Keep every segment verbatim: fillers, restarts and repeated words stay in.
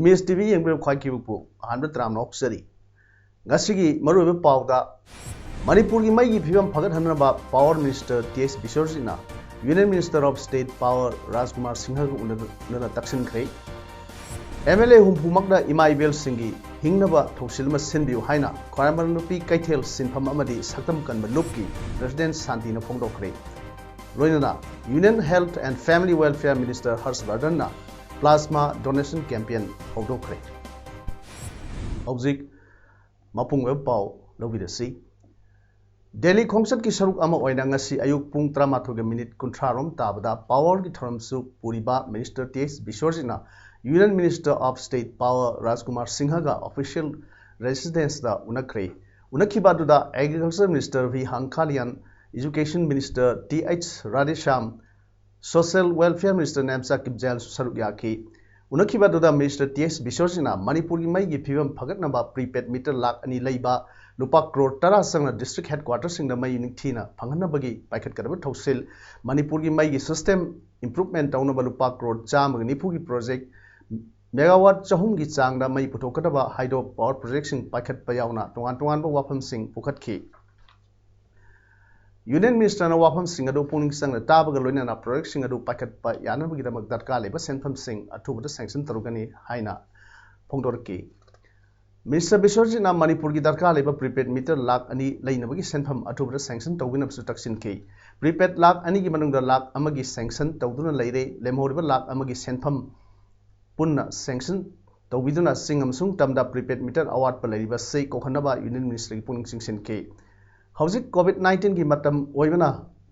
Image T V ꯌꯦꯡꯕꯤꯔꯕ ꯈ꯭ꯋꯥꯏ ꯀꯤꯕꯨꯛꯄꯨ ꯑꯍꯥꯟꯕ ꯇꯔꯥꯝꯅ ꯑꯣꯛꯆꯔꯤ꯫ ꯉꯁꯤꯒꯤ ꯃꯔꯨꯑꯣꯏꯕ ꯄꯥꯎꯗ, ꯃꯅꯤꯄꯨꯔꯒꯤ ꯃꯩꯒꯤ ꯐꯤꯕꯝ ꯐꯒꯠꯍꯟꯅꯕ Power Minister ꯇꯤ ꯑꯩꯆ ꯕꯤꯁ꯭ꯋꯖꯤꯠꯅ Union Minister of State Power Rajkumar ꯁꯤꯡꯍꯒ ꯎꯅꯗꯨꯅ ꯇꯛꯁꯤꯟꯈ꯭ꯔꯦ꯫ ꯑꯦꯝ ꯑꯦꯜ ꯑꯦ ꯍꯨꯝꯐꯨꯃꯛꯅ ꯏꯃꯥ ꯏꯕꯦꯜꯁꯤꯡꯒꯤ ꯍꯤꯡꯅꯕ ꯊꯧꯁꯤꯜ ꯑꯃ ꯁꯤꯟꯕꯤꯌꯨ ꯍꯥꯏꯅ ꯈ꯭ꯋꯥꯏꯔꯝꯕꯟ ꯅꯨꯄꯤ ꯀꯩꯊꯦꯜ ꯁꯤꯟꯐꯝ ꯑꯃꯗꯤ ꯁꯛꯇꯝ ꯀꯟꯕ ꯂꯨꯞꯀꯤ President ꯁꯥꯟꯇꯤꯅ ꯐꯣꯡꯗꯣꯛꯈ꯭ꯔꯦ꯫ ꯂꯣꯏꯅꯅ Union Health and Family Welfare Minister Harsh ꯕꯔꯙꯟꯅ Plasma Donation Campaign ꯍꯧꯗꯣꯛꯈ꯭ꯔꯦ꯫ ꯍꯧꯖꯤꯛ ꯃꯄꯨꯡ ꯑꯣꯏꯕ ꯄꯥꯎ ꯂꯧꯕꯤꯔꯁꯤ꯫ ꯗꯦꯜꯂꯤ ꯈꯣꯡꯆꯠꯀꯤ ꯁꯔꯨꯛ ꯑꯃ ꯑꯣꯏꯅ ꯉꯁꯤ ꯑꯌꯨꯛ ꯄꯨꯡ ꯇꯔꯥꯃꯥꯊꯣꯏꯒ ꯃꯤꯅꯤꯠ ꯀꯨꯟꯊ꯭ꯔꯥ ꯔꯣꯝ ꯇꯥꯕꯗ Power ꯒꯤ ꯊꯧꯔꯝꯁꯨ ꯄꯨꯔꯤꯕ Minister ꯇꯤ ꯑꯩꯆ ꯕꯤꯁ꯭ꯋꯖꯤꯠꯅ Union Minister of State Power Rajkumar ꯁꯤꯡꯍꯒ official residence ꯇ ꯎꯅꯈ꯭ꯔꯦ꯫ ꯎꯅꯈꯤꯕ ꯑꯗꯨꯗ Agriculture Minister V Hangkhalian, Education Minister T H Radheshyam, Social Welfare Minister Nemcha ꯀꯤꯞꯖꯦꯜꯁꯨ ꯁꯔꯨꯛ ꯌꯥꯈꯤ꯫ ꯎꯅꯈꯤꯕ ꯑꯗꯨꯗ Minister ꯇꯤ ꯑꯩꯆ ꯕꯤꯁ꯭ꯋꯖꯤꯠꯅ ꯃꯅꯤꯄꯨꯔꯒꯤ ꯃꯩꯒꯤ ꯐꯤꯕꯝ ꯐꯒꯠꯅꯕ prepaid meter ꯂꯥꯈ ꯑꯅꯤ ꯂꯩꯕ, ꯂꯨꯄꯥ ꯀ꯭ꯔꯣꯔ ꯇꯔꯥ ꯆꯪꯅ district headquarter ꯁꯤꯡꯗ ꯃꯩ ꯅꯤꯡꯊꯤꯅ ꯐꯪꯍꯟꯅꯕꯒꯤ ꯄꯥꯏꯈꯠꯀꯗꯕ ꯊꯧꯁꯤꯜ, ꯃꯅꯤꯄꯨꯔꯒꯤ ꯃꯩꯒꯤ system improvement ꯇꯧꯅꯕ ꯂꯨꯄꯥ ꯀ꯭ꯔꯣꯔ ꯆꯥꯝꯃꯒ ꯅꯤꯐꯨꯒꯤ project, megawatt ꯆꯍꯨꯝꯒꯤ ꯆꯥꯡꯗ ꯃꯩ ꯄꯨꯊꯣꯛꯀꯗꯕ hydro power project ꯁꯤꯡ ꯄꯥꯏꯈꯠꯄ ꯌꯥꯎꯅ ꯇꯣꯉꯥꯟ ꯇꯣꯉꯥꯟꯕ ꯋꯥꯐꯝꯁꯤꯡ ꯄꯨꯈꯠꯈꯤ꯫ Union Minister ꯅ ꯋꯥꯐꯝꯁꯤꯡ ꯑꯗꯨ ꯄꯨꯛꯅꯤꯡ ꯆꯪꯅ ꯇꯥꯕꯒ ꯂꯣꯏꯅꯅ project ꯁꯤꯡ ꯑꯗꯨ ꯄꯥꯏꯈꯠꯄ ꯌꯥꯅꯕꯒꯤꯗꯃꯛ ꯗꯔꯀꯥꯔ ꯂꯩꯕ ꯁꯦꯟꯐꯝꯁꯤꯡ ꯑꯊꯨꯕꯗ sanction ꯇꯧꯔꯒꯅꯤ ꯍꯥꯏꯅ ꯐꯣꯡꯗꯣꯔꯛꯈꯤ꯫ Minister ꯕꯤꯁ꯭ꯋꯖꯤꯠꯅ ꯃꯅꯤꯄꯨꯔꯒꯤ ꯗꯔꯀꯥꯔ ꯂꯩꯕ prepaid meter ꯂꯥꯈ ꯑꯅꯤ ꯂꯩꯅꯕꯒꯤ ꯁꯦꯟꯐꯝ ꯑꯊꯨꯕꯗ sanction ꯇꯧꯕꯤꯅꯕꯁꯨ ꯇꯛꯁꯤꯟꯈꯤ꯫ Prepaid ꯂꯥꯈ ꯑꯅꯤꯒꯤ ꯃꯅꯨꯡꯗ ꯂꯥꯈ ꯑꯃꯒꯤ sanction ꯇꯧꯗꯨꯅ ꯂꯩꯔꯦ꯫ ꯂꯦꯝꯍꯧꯔꯤꯕ ꯂꯥꯈ ꯑꯃꯒꯤ ꯁꯦꯟꯐꯝ ꯄꯨꯟꯅ sanction ꯇꯧꯕꯤꯗꯨꯅ ꯆꯤꯡ ꯑꯃꯁꯨꯡ ꯇꯝꯗ prepaid meter ꯑꯋꯥꯠꯄ ꯂꯩꯔꯤꯕꯁꯤ ꯀꯣꯛꯍꯟꯅꯕ Union Minister ꯒꯤ ꯄꯨꯛꯅꯤꯡ ꯆꯤꯡꯁꯤꯟꯈꯤ꯫ ꯍꯧꯖꯤꯛ COVID nineteen ꯒꯤ ꯃꯇꯝ ꯑꯣꯏꯕꯅ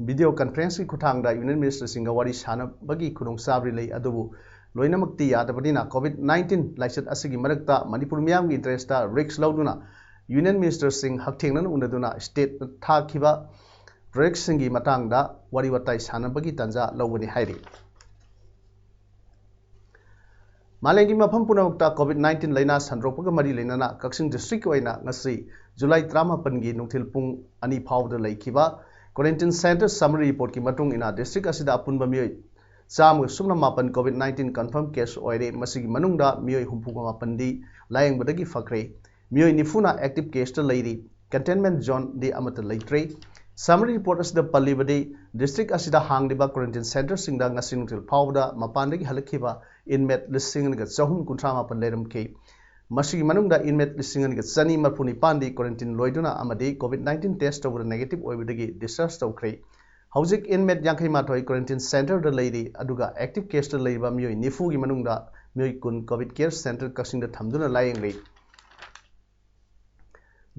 video conference ꯀꯤ ꯈꯨꯠꯊꯥꯡꯗ Union Minister ꯁꯤꯡꯒ ꯋꯥꯔꯤ ꯁꯥꯅꯕꯒꯤ ꯈꯨꯗꯣꯡꯆꯥꯕꯗꯤ ꯂꯩ, ꯑꯗꯨꯕꯨ ꯂꯣꯏꯅꯃꯛꯇꯤ ꯌꯥꯗꯕꯅꯤꯅ COVID nineteen ꯂꯥꯏꯆꯠ ꯑꯁꯤꯒꯤ ꯃꯔꯛꯇ ꯃꯅꯤꯄꯨꯔ ꯃꯤꯌꯥꯝꯒꯤ interest risk ꯂꯧꯗꯨꯅ Union Minister ꯁꯤꯡ ꯍꯛꯊꯦꯡꯅꯅ ꯎꯅꯗꯨꯅ state ꯊꯥꯈꯤꯕ project ꯁꯤꯡꯒꯤ ꯃꯇꯥꯡꯗ ꯋꯥꯔꯤ ꯋꯥꯇꯥꯏ ꯁꯥꯟꯅꯕꯒꯤ ꯇꯥꯟꯖꯥ ꯂꯧꯒꯅꯤ ꯍꯥꯏꯔꯤ꯫ ꯃꯥꯂꯦꯝꯒꯤ ꯃꯐꯝ ꯄꯨꯝꯅꯃꯛꯇ COVID nineteen ꯂꯥꯏꯅꯥ ꯁꯟꯗꯣꯔꯛꯄꯒ ꯃꯔꯤ ꯂꯩꯅꯅ ꯀꯛꯆꯤꯡ district ꯀꯤ ꯑꯣꯏꯅ ꯉꯁꯤ July ꯇꯔꯥꯃꯥꯄꯟꯒꯤ ꯅꯨꯡꯊꯤꯜ ꯄꯨꯡ ꯑꯅꯤ ꯐꯥꯎꯕꯗ ꯂꯩꯈꯤꯕ quarantine centre summary report ꯀꯤ ꯃꯇꯨꯡ ꯏꯟꯅ district ꯑꯁꯤꯗ ꯑꯄꯨꯟꯕ ꯃꯤꯑꯣꯏ ꯆꯥꯝꯃꯒ ꯁꯨꯞꯅ ꯃꯥꯄꯟ COVID nineteen confirm case ꯑꯣꯏꯔꯦ꯫ ꯃꯁꯤꯒꯤ ꯃꯅꯨꯡꯗ ꯃꯤꯑꯣꯏ ꯍꯨꯝꯐꯨꯒ ꯃꯥꯄꯟꯗꯤ ꯂꯥꯌꯦꯡꯕꯗꯒꯤ ꯐꯈ꯭ꯔꯦ꯫ ꯃꯤꯑꯣꯏ ꯅꯤꯐꯨꯅ active case ꯇ ꯂꯩꯔꯤ꯫ Containment zone ꯗꯤ ꯑꯃꯠꯇ ꯂꯩꯇ꯭ꯔꯦ꯫ Summary report ꯑꯁꯤꯗ ꯄꯜꯂꯤꯕꯗꯤ district ꯑꯁꯤꯗ ꯍꯥꯡꯂꯤꯕ quarantine centre ꯁꯤꯡꯗ ꯉꯁꯤ ꯅꯨꯡꯊꯤꯜ ꯐꯥꯎꯕꯗ ꯃꯄꯥꯟꯗꯒꯤ ꯍꯜꯂꯛꯈꯤꯕ inmate ꯂꯤꯁꯤꯡ ꯑꯅꯤꯒ ꯆꯍꯨꯝ ꯀꯨꯟꯊ꯭ꯔꯥ ꯃꯥꯄꯟ ꯂꯩꯔꯝꯈꯤ꯫ ꯃꯁꯤꯒꯤ ꯃꯅꯨꯡꯗ inmate ꯂꯤꯁꯤꯡ ꯑꯅꯤꯒ ꯆꯅꯤ ꯃꯔꯤꯐꯨ ꯅꯤꯄꯥꯟꯗꯤ quarantine ꯂꯣꯏꯗꯨꯅ ꯑꯃꯗꯤ COVID nineteen test ꯇꯧꯕꯗ negative ꯑꯣꯏꯕꯗꯒꯤ discharge ꯇꯧꯈ꯭ꯔꯦ꯫ ꯍꯧꯖꯤꯛ inmate ꯌꯥꯡꯈꯩ ꯃꯥꯊꯣꯏ quarantine centre ꯗ ꯂꯩꯔꯤ, ꯑꯗꯨꯒ active case ꯇ ꯂꯩꯔꯤꯕ ꯃꯤꯑꯣꯏ ꯅꯤꯐꯨꯒꯤ ꯃꯅꯨꯡꯗ ꯃꯤꯑꯣꯏ ꯀꯨꯟ COVID care centre ꯀꯛꯆꯤꯡꯗ ꯊꯝꯗꯨꯅ ꯂꯥꯌꯦꯡꯂꯤ꯫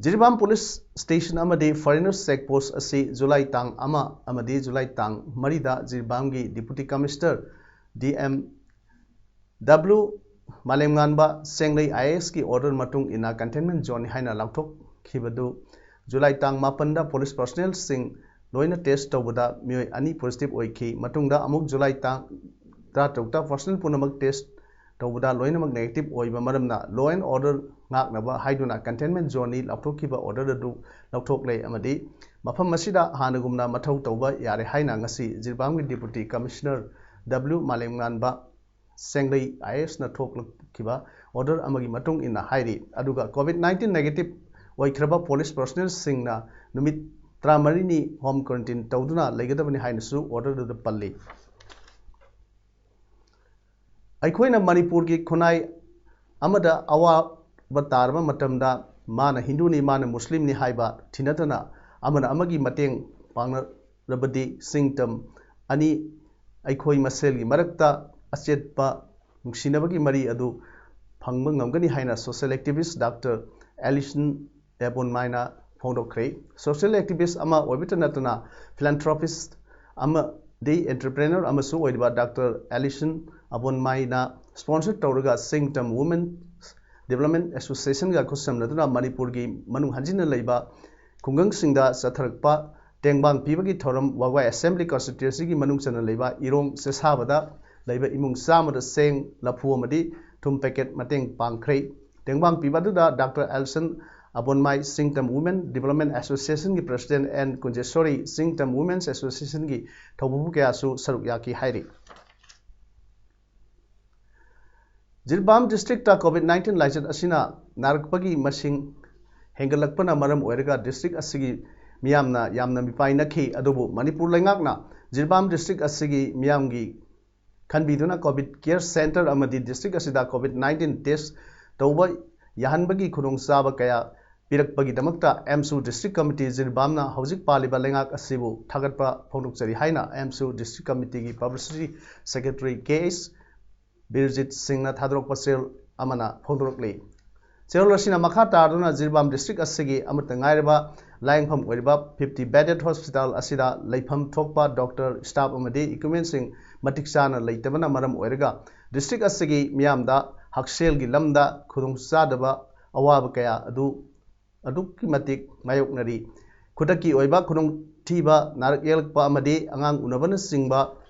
ꯖꯤꯔꯤꯕꯥꯝ police station ꯑꯃꯗꯤ foreigners check post ꯑꯁꯤ July ꯇꯥꯡ ꯑꯃ ꯑꯃꯗꯤ July ꯇꯥꯡ ꯃꯔꯤꯗ ꯖꯤꯔꯤꯕꯥꯝꯒꯤ Deputy Commissioner D M W ꯃꯥꯂꯦꯝꯉꯥꯟꯕ ꯁꯦꯡꯂꯩ I A S ꯀꯤ order ꯃꯇꯨꯡ ꯏꯟꯅ containment zone ꯅꯤ ꯍꯥꯏꯅ ꯂꯥꯎꯊꯣꯛꯈꯤꯕꯗꯨ July ꯇꯥꯡ ꯃꯥꯄꯟꯗ police personnel ꯁꯤꯡ ꯂꯣꯏꯅ test ꯇꯧꯕꯗ ꯃꯤꯑꯣꯏ ꯑꯅꯤ positive ꯑꯣꯏꯈꯤ꯫ ꯃꯇꯨꯡꯗ ꯑꯃꯨꯛ July ꯇꯥꯡ ꯇꯔꯥꯇꯔꯨꯛꯇ personnel ꯄꯨꯝꯅꯃꯛ test ꯇꯧꯕꯗ ꯂꯣꯏꯅꯃꯛ negative ꯑꯣꯏꯕ ꯃꯔꯝꯅ law and order ꯉꯥꯛꯅꯕ ꯍꯥꯏꯗꯨꯅ containment zone ꯅꯤ ꯂꯥꯎꯊꯣꯛꯈꯤꯕ order ꯑꯗꯨ ꯂꯧꯊꯣꯛꯂꯦ ꯑꯃꯗꯤ ꯃꯐꯝ ꯑꯁꯤꯗ ꯍꯥꯟꯅꯒꯨꯝꯅ ꯃꯊꯧ ꯇꯧꯕ ꯌꯥꯔꯦ ꯍꯥꯏꯅ ꯉꯁꯤ ꯖꯤꯔꯤꯕꯥꯝꯒꯤ Deputy Commissioner W ꯃꯥꯂꯦꯝꯉꯥꯟꯕ ꯁꯦꯡꯂꯩ I A S ꯅ ꯊꯣꯛꯂꯛꯈꯤꯕ order ꯑꯃꯒꯤ ꯃꯇꯨꯡ ꯏꯟꯅ ꯍꯥꯏꯔꯤ꯫ ꯑꯗꯨꯒ COVID nineteen negative ꯑꯣꯏꯈ꯭ꯔꯕ police personnel ꯁꯤꯡꯅ ꯅꯨꯃꯤꯠ ꯇꯔꯥꯃꯔꯤꯅꯤ home quarantine ꯇꯧꯗꯨꯅ ꯂꯩꯒꯗꯕꯅꯤ ꯍꯥꯏꯅꯁꯨ order ꯑꯗꯨꯗ ꯄꯜꯂꯤ꯫ ꯑꯩꯈꯣꯏꯅ ꯃꯅꯤꯄꯨꯔꯒꯤ ꯈꯨꯟꯅꯥꯏ ꯑꯃꯗ ꯑꯋꯥꯕ ꯇꯥꯔꯕ ꯃꯇꯝꯗ ꯃꯥꯅ ꯍꯤꯟꯗꯨꯅꯤ, ꯃꯥꯅ ꯃꯨꯁꯂꯤꯝꯅꯤ ꯍꯥꯏꯕ ꯊꯤꯅꯗꯅ ꯑꯃꯅ ꯑꯃꯒꯤ ꯃꯇꯦꯡ ꯄꯥꯡꯅꯔꯕꯗꯤ ꯁꯤꯡꯇꯝ ꯑꯅꯤ ꯑꯩꯈꯣꯏ ꯃꯁꯦꯜꯒꯤ ꯃꯔꯛꯇ ꯑꯆꯦꯠꯄ ꯅꯨꯡꯁꯤꯅꯕꯒꯤ ꯃꯔꯤ ꯑꯗꯨ ꯐꯪꯕ ꯉꯝꯒꯅꯤ ꯍꯥꯏꯅ social activist Doctor Alison Debonmaina ꯐꯣꯡꯗꯣꯛꯈ꯭ꯔꯦ꯫ Social activist ꯑꯃ ꯑꯣꯏꯕꯇ ꯅꯠꯇꯅ philanthropist ꯑꯃꯗꯤ entrepreneur ꯑꯃꯁꯨ ꯑꯣꯏꯔꯤꯕ Doctor Alison ꯑꯕꯣꯟꯃꯥꯏꯅ sponsor ꯇꯧꯔꯒ ꯁꯤꯡꯇꯝ Women Development Association ꯒ ꯈꯨꯠꯁꯝꯅꯗꯨꯅ ꯃꯅꯤꯄꯨꯔꯒꯤ ꯃꯅꯨꯡ ꯍꯟꯖꯤꯟꯅ ꯂꯩꯕ ꯈꯨꯡꯒꯪꯁꯤꯡꯗ ꯆꯠꯊꯔꯛꯄ ꯇꯦꯡꯕꯥꯡ ꯄꯤꯕꯒꯤ ꯊꯧꯔꯝ ꯋꯥꯒꯋꯥꯏ Assembly Constituency ꯒꯤ ꯃꯅꯨꯡ ꯆꯟꯅ ꯂꯩꯕ ꯏꯔꯣꯡ ꯆꯦꯁꯥꯕꯗ ꯂꯩꯕ ꯏꯃꯨꯡ ꯆꯥꯝꯃꯗ ꯆꯦꯡ, ꯂꯐꯨ ꯑꯃꯗꯤ ꯊꯨꯝ packet ꯃꯇꯦꯡ ꯄꯥꯡꯈ꯭ꯔꯦ꯫ ꯇꯦꯡꯕꯥꯡ ꯄꯤꯕ ꯑꯗꯨꯗ ꯗꯥꯛꯇꯔ ꯑꯦꯜꯁꯟ ꯑꯕꯣꯟꯃꯥꯏ, ꯁꯤꯡꯇꯝ Women Development Association ꯒꯤ President and Kunjeshori, ꯁꯤꯡꯇꯝ Women's Association ꯒꯤ ꯊꯧꯕꯨꯕꯨ ꯀꯌꯥꯁꯨ ꯁꯔꯨꯛ ꯌꯥꯈꯤ ꯍꯥꯏꯔꯤ꯫ ꯖꯤꯔꯤꯕꯥꯝ district ꯇ COVID nineteen ꯂꯥꯏꯆꯠ ꯑꯁꯤꯅ ꯅꯥꯔꯛꯄꯒꯤ ꯃꯁꯤꯡ ꯍꯦꯟꯒꯠꯂꯛꯄꯅ ꯃꯔꯝ ꯑꯣꯏꯔꯒ district ꯑꯁꯤꯒꯤ ꯃꯤꯌꯥꯝꯅ ꯌꯥꯝꯅ ꯃꯤꯄꯥꯏꯅꯈꯤ꯫ ꯑꯗꯨꯕꯨ ꯃꯅꯤꯄꯨꯔ ꯂꯩꯉꯥꯛꯅ ꯖꯤꯔꯤꯕꯥꯝ district ꯑꯁꯤꯒꯤ ꯃꯤꯌꯥꯝꯒꯤ ꯈꯟꯕꯤꯗꯨꯅ COVID care center ꯑꯃꯗꯤ district ꯑꯁꯤꯗ COVID nineteen test ꯇꯧꯕ ꯌꯥꯍꯟꯕꯒꯤ ꯈꯨꯗꯣꯡꯆꯥꯕ ꯀꯌꯥ ꯄꯤꯔꯛꯄꯒꯤꯗꯃꯛꯇ ꯑꯦꯝꯁꯨ district committee ꯖꯤꯔꯤꯕꯥꯝꯅ ꯍꯧꯖꯤꯛ ꯄꯥꯜꯂꯤꯕ ꯂꯩꯉꯥꯛ ꯑꯁꯤꯕꯨ ꯊꯥꯒꯠꯄ ꯐꯣꯡꯗꯣꯛꯆꯔꯤ ꯍꯥꯏꯅ ꯑꯦꯝꯁꯨ district committee ꯒꯤ publicity secretary ꯀꯦ ꯑꯩꯆ ꯕꯤꯔꯖꯤꯠ ꯁꯤꯡꯅ ꯊꯥꯗꯣꯔꯛꯄ ꯆꯦꯔꯣꯜ ꯑꯃꯅ ꯐꯣꯡꯗꯣꯔꯛꯂꯤ꯫ ꯆꯦꯔꯣꯜ ꯑꯁꯤꯅ ꯃꯈꯥ ꯇꯥꯗꯨꯅ ꯖꯤꯔꯤꯕꯥꯝ district ꯑꯁꯤꯒꯤ ꯑꯃꯠꯇ ꯉꯥꯏꯔꯕ ꯂꯥꯌꯦꯡꯐꯝ ꯑꯣꯏꯔꯤꯕ fifty bedded hospital ꯑꯁꯤꯗ ꯂꯩꯐꯝ ꯊꯣꯛꯄ doctor, staff ꯑꯃꯗꯤ equipment ꯁꯤꯡ ꯃꯇꯤꯛ ꯆꯥꯅ ꯂꯩꯇꯕꯅ ꯃꯔꯝ ꯑꯣꯏꯔꯒ district ꯑꯁꯤꯒꯤ ꯃꯤꯌꯥꯝꯗ ꯍꯛꯁꯦꯜꯒꯤ ꯂꯝꯗ ꯈꯨꯗꯣꯡꯆꯥꯗꯕ ꯑꯋꯥꯕ ꯀꯌꯥ ꯑꯗꯨ ꯑꯗꯨꯛꯀꯤ ꯃꯇꯤꯛ ꯃꯥꯌꯣꯛꯅꯔꯤ꯫ ꯈꯨꯗꯛꯀꯤ ꯑꯣꯏꯕ ꯈꯨꯗꯣꯡꯊꯤꯕ, ꯅꯥꯔꯛ ꯌꯦꯛꯂꯛꯄ ꯑꯃꯗꯤ ꯑꯉꯥꯡ ꯎꯅꯕꯅꯆꯤꯡꯕ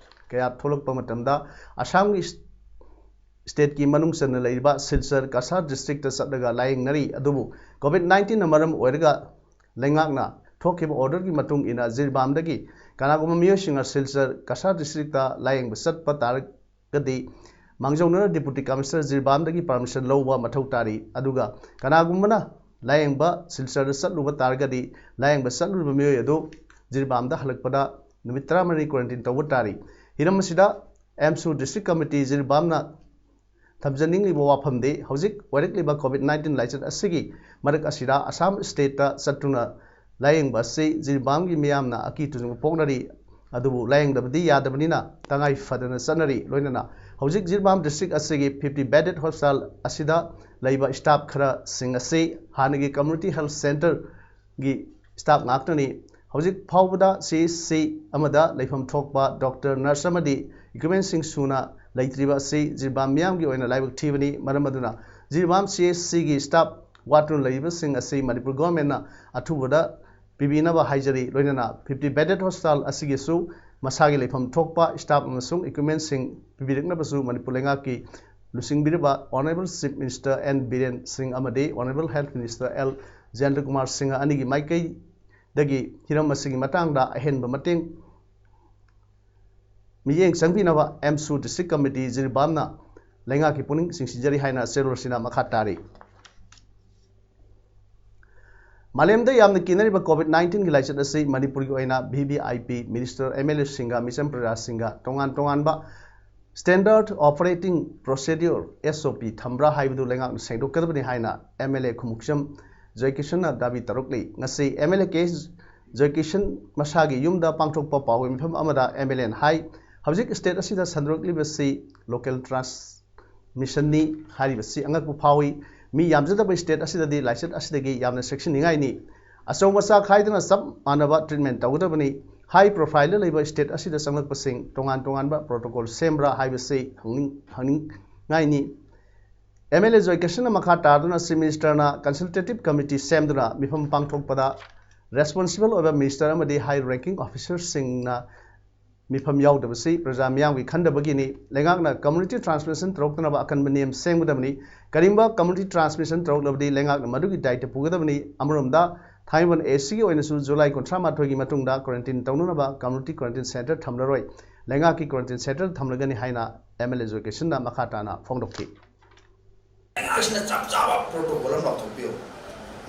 ꯀꯌꯥ ꯊꯣꯛꯂꯛꯄ ꯃꯇꯝꯗ ꯑꯁꯥꯝꯒꯤ state ꯀꯤ ꯃꯅꯨꯡ ꯆꯟꯅ ꯂꯩꯔꯤꯕ ꯁꯤꯜꯆꯔ, ꯀꯁꯥꯔ district ꯇ ꯆꯠꯂꯒ ꯂꯥꯌꯦꯡꯅꯔꯤ꯫ ꯑꯗꯨꯕꯨ COVID nineteen ꯅ ꯃꯔꯝ ꯑꯣꯏꯔꯒ ꯂꯩꯉꯥꯛꯅ ꯊꯣꯛꯈꯤꯕ order ꯒꯤ ꯃꯇꯨꯡ ꯏꯟꯅ ꯖꯤꯔꯤꯕꯥꯝꯗꯒꯤ ꯀꯅꯥꯒꯨꯝꯕ ꯃꯤꯑꯣꯏꯁꯤꯡꯅ ꯁꯤꯜꯆꯔ, ꯀꯁꯥꯔ district ꯇ ꯂꯥꯌꯦꯡꯕ ꯆꯠꯄ ꯇꯥꯔꯒꯗꯤ ꯃꯥꯡꯖꯧꯅꯅ Deputy Commissioner ꯖꯤꯔꯤꯕꯥꯝꯗꯒꯤ permission ꯂꯧꯕ ꯃꯊꯧ ꯇꯥꯔꯤ꯫ ꯑꯗꯨꯒ ꯀꯅꯥꯒꯨꯝꯕꯅ ꯂꯥꯌꯦꯡꯕ ꯁꯤꯜꯆꯔꯗ ꯆꯠꯂꯨꯕ ꯇꯥꯔꯒꯗꯤ ꯂꯥꯌꯦꯡꯕ ꯆꯠꯂꯨꯔꯤꯕ ꯃꯤꯑꯣꯏ ꯑꯗꯨ ꯖꯤꯔꯤꯕꯥꯝꯗ ꯍꯜꯂꯛꯄꯗ ꯅꯨꯃꯤꯠ ꯇꯔꯥꯃꯔꯤ quarantine ꯇꯧꯕ ꯇꯥꯔꯤ꯫ ꯍꯤꯔꯝ ꯑꯁꯤꯗ ꯑꯦꯝꯁꯨ district committee ꯖꯤꯔꯤꯕꯥꯝꯅ ꯊꯝꯖꯅꯤꯡꯂꯤꯕ ꯋꯥꯐꯝꯗꯤ ꯍꯧꯖꯤꯛ ꯑꯣꯏꯔꯛꯂꯤꯕ COVID nineteen ꯂꯥꯏꯆꯠ ꯑꯁꯤꯒꯤ ꯃꯔꯛ ꯑꯁꯤꯗ ꯑꯁꯥꯝ state ꯇ ꯆꯠꯇꯨꯅ ꯂꯥꯌꯦꯡꯕ ꯑꯁꯤ ꯖꯤꯔꯤꯕꯥꯝꯒꯤ ꯃꯤꯌꯥꯝꯅ ꯑꯀꯤ ꯇꯨꯖꯨꯡꯕ ꯄꯣꯛꯅꯔꯤ꯫ ꯑꯗꯨꯕꯨ ꯂꯥꯌꯦꯡꯗꯕꯗꯤ ꯌꯥꯗꯕꯅꯤꯅ ꯇꯉꯥꯏ ꯐꯗꯅ ꯆꯠꯅꯔꯤ꯫ ꯂꯣꯏꯅꯅ ꯍꯧꯖꯤꯛ ꯖꯤꯔꯤꯕꯥꯝ district ꯑꯁꯤꯒꯤ fifty bedded hospital ꯑꯁꯤꯗ ꯂꯩꯕ staff ꯈꯔꯁꯤꯡ ꯑꯁꯤ ꯍꯥꯟꯅꯒꯤ community health center ꯒꯤ staff ꯉꯥꯛꯇꯅꯤ꯫ ꯍꯧꯖꯤꯛ ꯐꯥꯎꯕꯗ ꯁꯤ ꯑꯦꯁ ꯁꯤ ꯑꯃꯗ ꯂꯩꯐꯝ ꯊꯣꯛꯄ ꯗꯣꯛꯇꯔ, ꯅꯔꯁ ꯑꯃꯗꯤ ꯏꯀ꯭ꯋꯤꯞꯃꯦꯟꯁꯤꯡ ꯁꯨꯅ ꯂꯩꯇ꯭ꯔꯤꯕ ꯑꯁꯤ ꯖꯤꯔꯤꯕꯥꯝ ꯃꯤꯌꯥꯝꯒꯤ ꯑꯣꯏꯅ ꯂꯥꯏꯕꯛ ꯊꯤꯕꯅꯤ꯫ ꯃꯔꯝ ꯑꯗꯨꯅ ꯖꯤꯔꯤꯕꯥꯝ ꯁꯤ ꯑꯦꯁ ꯁꯤꯒꯤ ꯁ꯭ꯇꯥꯐ ꯋꯥꯠꯇꯨꯅ ꯂꯩꯔꯤꯕꯁꯤꯡ ꯑꯁꯤ ꯃꯅꯤꯄꯨꯔ ꯒꯣꯔꯃꯦꯟꯅ ꯑꯊꯨꯕꯗ ꯄꯤꯕꯤꯅꯕ ꯍꯥꯏꯖꯔꯤ꯫ ꯂꯣꯏꯅꯅ ꯐꯤꯐꯇꯤ ꯕꯦꯗꯦꯗ ꯍꯣꯁꯄꯤꯇꯥꯜ ꯑꯁꯤꯒꯤꯁꯨ ꯃꯁꯥꯒꯤ ꯂꯩꯐꯝ ꯊꯣꯛꯄ ꯁ꯭ꯇꯥꯐ ꯑꯃꯁꯨꯡ ꯏꯀ꯭ꯋꯤꯞꯃꯦꯟꯁꯤꯡ ꯄꯤꯕꯤꯔꯛꯅꯕꯁꯨ ꯃꯅꯤꯄꯨꯔ ꯂꯩꯉꯥꯛꯀꯤ ꯂꯨꯆꯤꯡꯕꯤꯔꯤꯕ honourable chief minister N Biren Singh ꯑꯃꯗꯤ honourable health minister L Jayanta Kumar Singh ꯑꯅꯤꯒꯤ ꯃꯥꯏꯀꯩꯗꯒꯤ ꯍꯤꯔꯝ ꯑꯁꯤꯒꯤ ꯃꯇꯥꯡꯗ ꯑꯍꯦꯟꯕ ꯃꯇꯦꯡ ꯃꯤꯠꯌꯦꯡ ꯆꯪꯕꯤꯅꯕ ꯑꯦꯝꯁꯨ ꯗꯤꯁꯇ꯭ꯔꯤꯛ ꯀꯃꯤꯇꯤ ꯖꯤꯔꯤꯕꯥꯝꯅ ꯂꯩꯉꯥꯛꯀꯤ ꯄꯨꯛꯅꯤꯡ ꯆꯤꯡꯁꯤꯟꯖꯔꯤ ꯍꯥꯏꯅ ꯆꯦꯔꯣꯜꯁꯤꯅ ꯃꯈꯥ ꯇꯥꯔꯤ꯫ ꯃꯥꯂꯦꯝꯗ ꯌꯥꯝꯅ ꯀꯤꯅꯔꯤꯕ ꯀꯣꯚꯤꯗ ꯅꯥꯏꯟꯇꯤꯟꯒꯤ ꯂꯥꯏꯆꯠ ꯑꯁꯤ ꯃꯅꯤꯄꯨꯔꯒꯤ ꯑꯣꯏꯅ V V I P, minister, M L ꯑꯦꯁꯤꯡꯒ, ꯃꯤꯆꯝ ꯄ꯭ꯔꯖꯥꯁꯤꯡꯒ ꯇꯣꯉꯥꯟ ꯇꯣꯉꯥꯟꯕ ꯁ꯭ꯇꯦꯟꯗꯔꯗ ꯑꯣꯄꯔꯦꯇꯤꯡ ꯄ꯭ꯔꯣꯁꯦꯗ꯭ꯌꯨꯔ, ꯑꯦꯁ ꯑꯣ ꯄꯤ, ꯊꯝꯕ꯭ꯔꯥ ꯍꯥꯏꯕꯗꯨ ꯂꯩꯉꯥꯛꯅ ꯁꯦꯡꯗꯣꯛꯀꯗꯕꯅꯤ ꯍꯥꯏꯅ ꯑꯦꯝ ꯑꯦꯜ ꯑꯦ ꯈꯨꯃꯨꯛꯆꯝ ꯖꯣꯏꯀꯤꯁꯟꯅ ꯗꯥꯕꯤ ꯇꯧꯔꯛꯂꯤ꯫ ꯉꯁꯤ ꯑꯦꯝ ꯑꯦꯜ ꯑꯦ ꯀꯦ ꯖꯣꯏꯀꯤꯁꯟ ꯃꯁꯥꯒꯤ ꯌꯨꯝꯗ ꯄꯥꯡꯊꯣꯛꯄ ꯄꯥꯎꯒꯤ ꯃꯤꯐꯝ ꯑꯃꯗ ꯑꯦꯝ ꯑꯦꯜ ꯑꯦꯅ ꯍꯥꯏ, ꯍꯧꯖꯤꯛ ꯁ꯭ꯇꯦꯠ ꯑꯁꯤꯗ ꯁꯟꯗꯣꯔꯛꯂꯤꯕꯁꯤ ꯂꯣꯀꯦꯜ ꯇ꯭ꯔꯥꯟꯁ ꯃꯤꯁꯟꯅꯤ ꯍꯥꯏꯔꯤꯕꯁꯤ ꯑꯉꯛꯄ ꯐꯥꯎꯏ꯫ ꯃꯤ ꯌꯥꯝꯖꯗꯕ ꯁ꯭ꯇꯦꯠ ꯑꯁꯤꯗꯗꯤ ꯂꯥꯏꯆꯠ ꯑꯁꯤꯗꯒꯤ ꯌꯥꯝꯅ ꯆꯦꯛꯁꯤꯟꯅꯤꯡꯉꯥꯏꯅꯤ꯫ ꯑꯆꯧ ꯃꯆꯥ ꯈꯥꯏꯗꯅ ꯆꯞ ꯃꯥꯟꯅꯕ ꯇ꯭ꯔꯤꯠꯃꯦꯟ ꯇꯧꯒꯗꯕꯅꯤ꯫ ꯍꯥꯏ ꯄ꯭ꯔꯣꯐꯥꯏꯜꯗ ꯂꯩꯕ ꯁ꯭ꯇꯦꯠ ꯑꯁꯤꯗ ꯆꯪꯂꯛꯄꯁꯤꯡ ꯇꯣꯉꯥꯟ ꯇꯣꯉꯥꯟꯕ ꯄ꯭ꯔꯣꯇꯣꯀꯣꯜ ꯁꯦꯝꯕ꯭ꯔꯥ ꯍꯥꯏꯕꯁꯤ ꯍꯪꯅꯤꯡ-, ꯍꯪꯅꯤꯡꯉꯥꯏꯅꯤ꯫ ꯑꯦꯝ ꯑꯦꯜ ꯑꯦ ꯖꯣꯏꯀꯤꯁꯟꯅ ꯃꯈꯥ ꯇꯥꯗꯨꯅ ꯆꯤꯐ ꯃꯤꯅꯤꯁꯇꯔꯅ ꯀꯟꯁꯜꯇꯦꯇꯤꯚ ꯀꯃꯤꯇꯤ ꯁꯦꯝꯗꯨꯅ ꯃꯤꯐꯝ ꯄꯥꯡꯊꯣꯛꯄꯗ ꯔꯦꯁꯄꯣꯟꯁꯤꯕꯜ ꯑꯣꯏꯕ ꯃꯤꯅꯤꯁꯇꯔ ꯑꯃꯗꯤ ꯍꯥꯏ ꯔꯦꯡꯀꯤꯡ ꯑꯣꯐꯤꯁꯔꯁꯤꯡꯅ ꯃꯤꯐꯝ ꯌꯥꯎꯗꯕꯁꯤ ꯄ꯭ꯔꯖꯥ ꯃꯤꯌꯥꯝꯒꯤ ꯈꯟꯗꯕꯒꯤꯅꯤ꯫ ꯂꯩꯉꯥꯛꯅ ꯀꯝꯃ꯭ꯌꯨꯅꯤꯇꯤ ꯇ꯭ꯔꯥꯟꯁꯃꯤꯁꯟ ꯇꯧꯔꯛꯇꯅꯕ ꯑꯀꯟꯕ ꯅꯤꯌꯝ ꯁꯦꯝꯒꯗꯕꯅꯤ꯫ ꯀꯔꯤꯒꯨꯝꯕ ꯀꯝꯃ꯭ꯌꯨꯅꯤꯇꯤ ꯇ꯭ꯔꯥꯟꯁꯃꯤꯁꯟ ꯇꯧꯔꯛꯂꯕꯗꯤ ꯂꯩꯉꯥꯛꯅ ꯃꯗꯨꯒꯤ ꯗꯥꯏꯇ ꯄꯨꯒꯗꯕꯅꯤ꯫ ꯑꯃꯔꯣꯝꯗ, ꯊꯥꯡꯃꯩꯕꯟ ꯑꯦ ꯁꯤꯒꯤ ꯑꯣꯏꯅꯁꯨ ꯖꯨꯂꯥꯏ ꯀꯨꯟꯊ꯭ꯔꯥ ꯃꯥꯊꯣꯏꯒꯤ ꯃꯇꯨꯡꯗ ꯀ꯭ꯋꯥꯔꯦꯟꯇꯤꯟ ꯇꯧꯅꯅꯕ ꯀꯝꯃ꯭ꯌꯨꯅꯤꯇꯤ ꯀ꯭ꯋꯥꯔꯦꯟꯇꯤꯟ ꯁꯦꯟꯇꯔ ꯊꯝꯂꯔꯣꯏ, ꯂꯩꯉꯥꯛꯀꯤ ꯀ꯭ꯋꯥꯔꯦꯟꯇꯤꯟ ꯁꯦꯟꯇꯔ ꯊꯝꯂꯒꯅꯤ ꯍꯥꯏꯅ ꯑꯦꯝ ꯑꯦꯜ ꯑꯦ ꯖꯣꯏꯀꯤꯁꯟꯅ ꯃꯈꯥ ꯇꯥꯅ ꯐꯣꯡꯗꯣꯛꯈꯤ꯫ ꯂꯩꯉꯥꯛꯁꯤꯅ ꯆꯞ ꯆꯥꯕ ꯄ꯭ꯔꯣꯇꯣꯀꯣꯜ ꯑꯃ ꯂꯥꯎꯊꯣꯛꯄꯤꯌꯨ꯫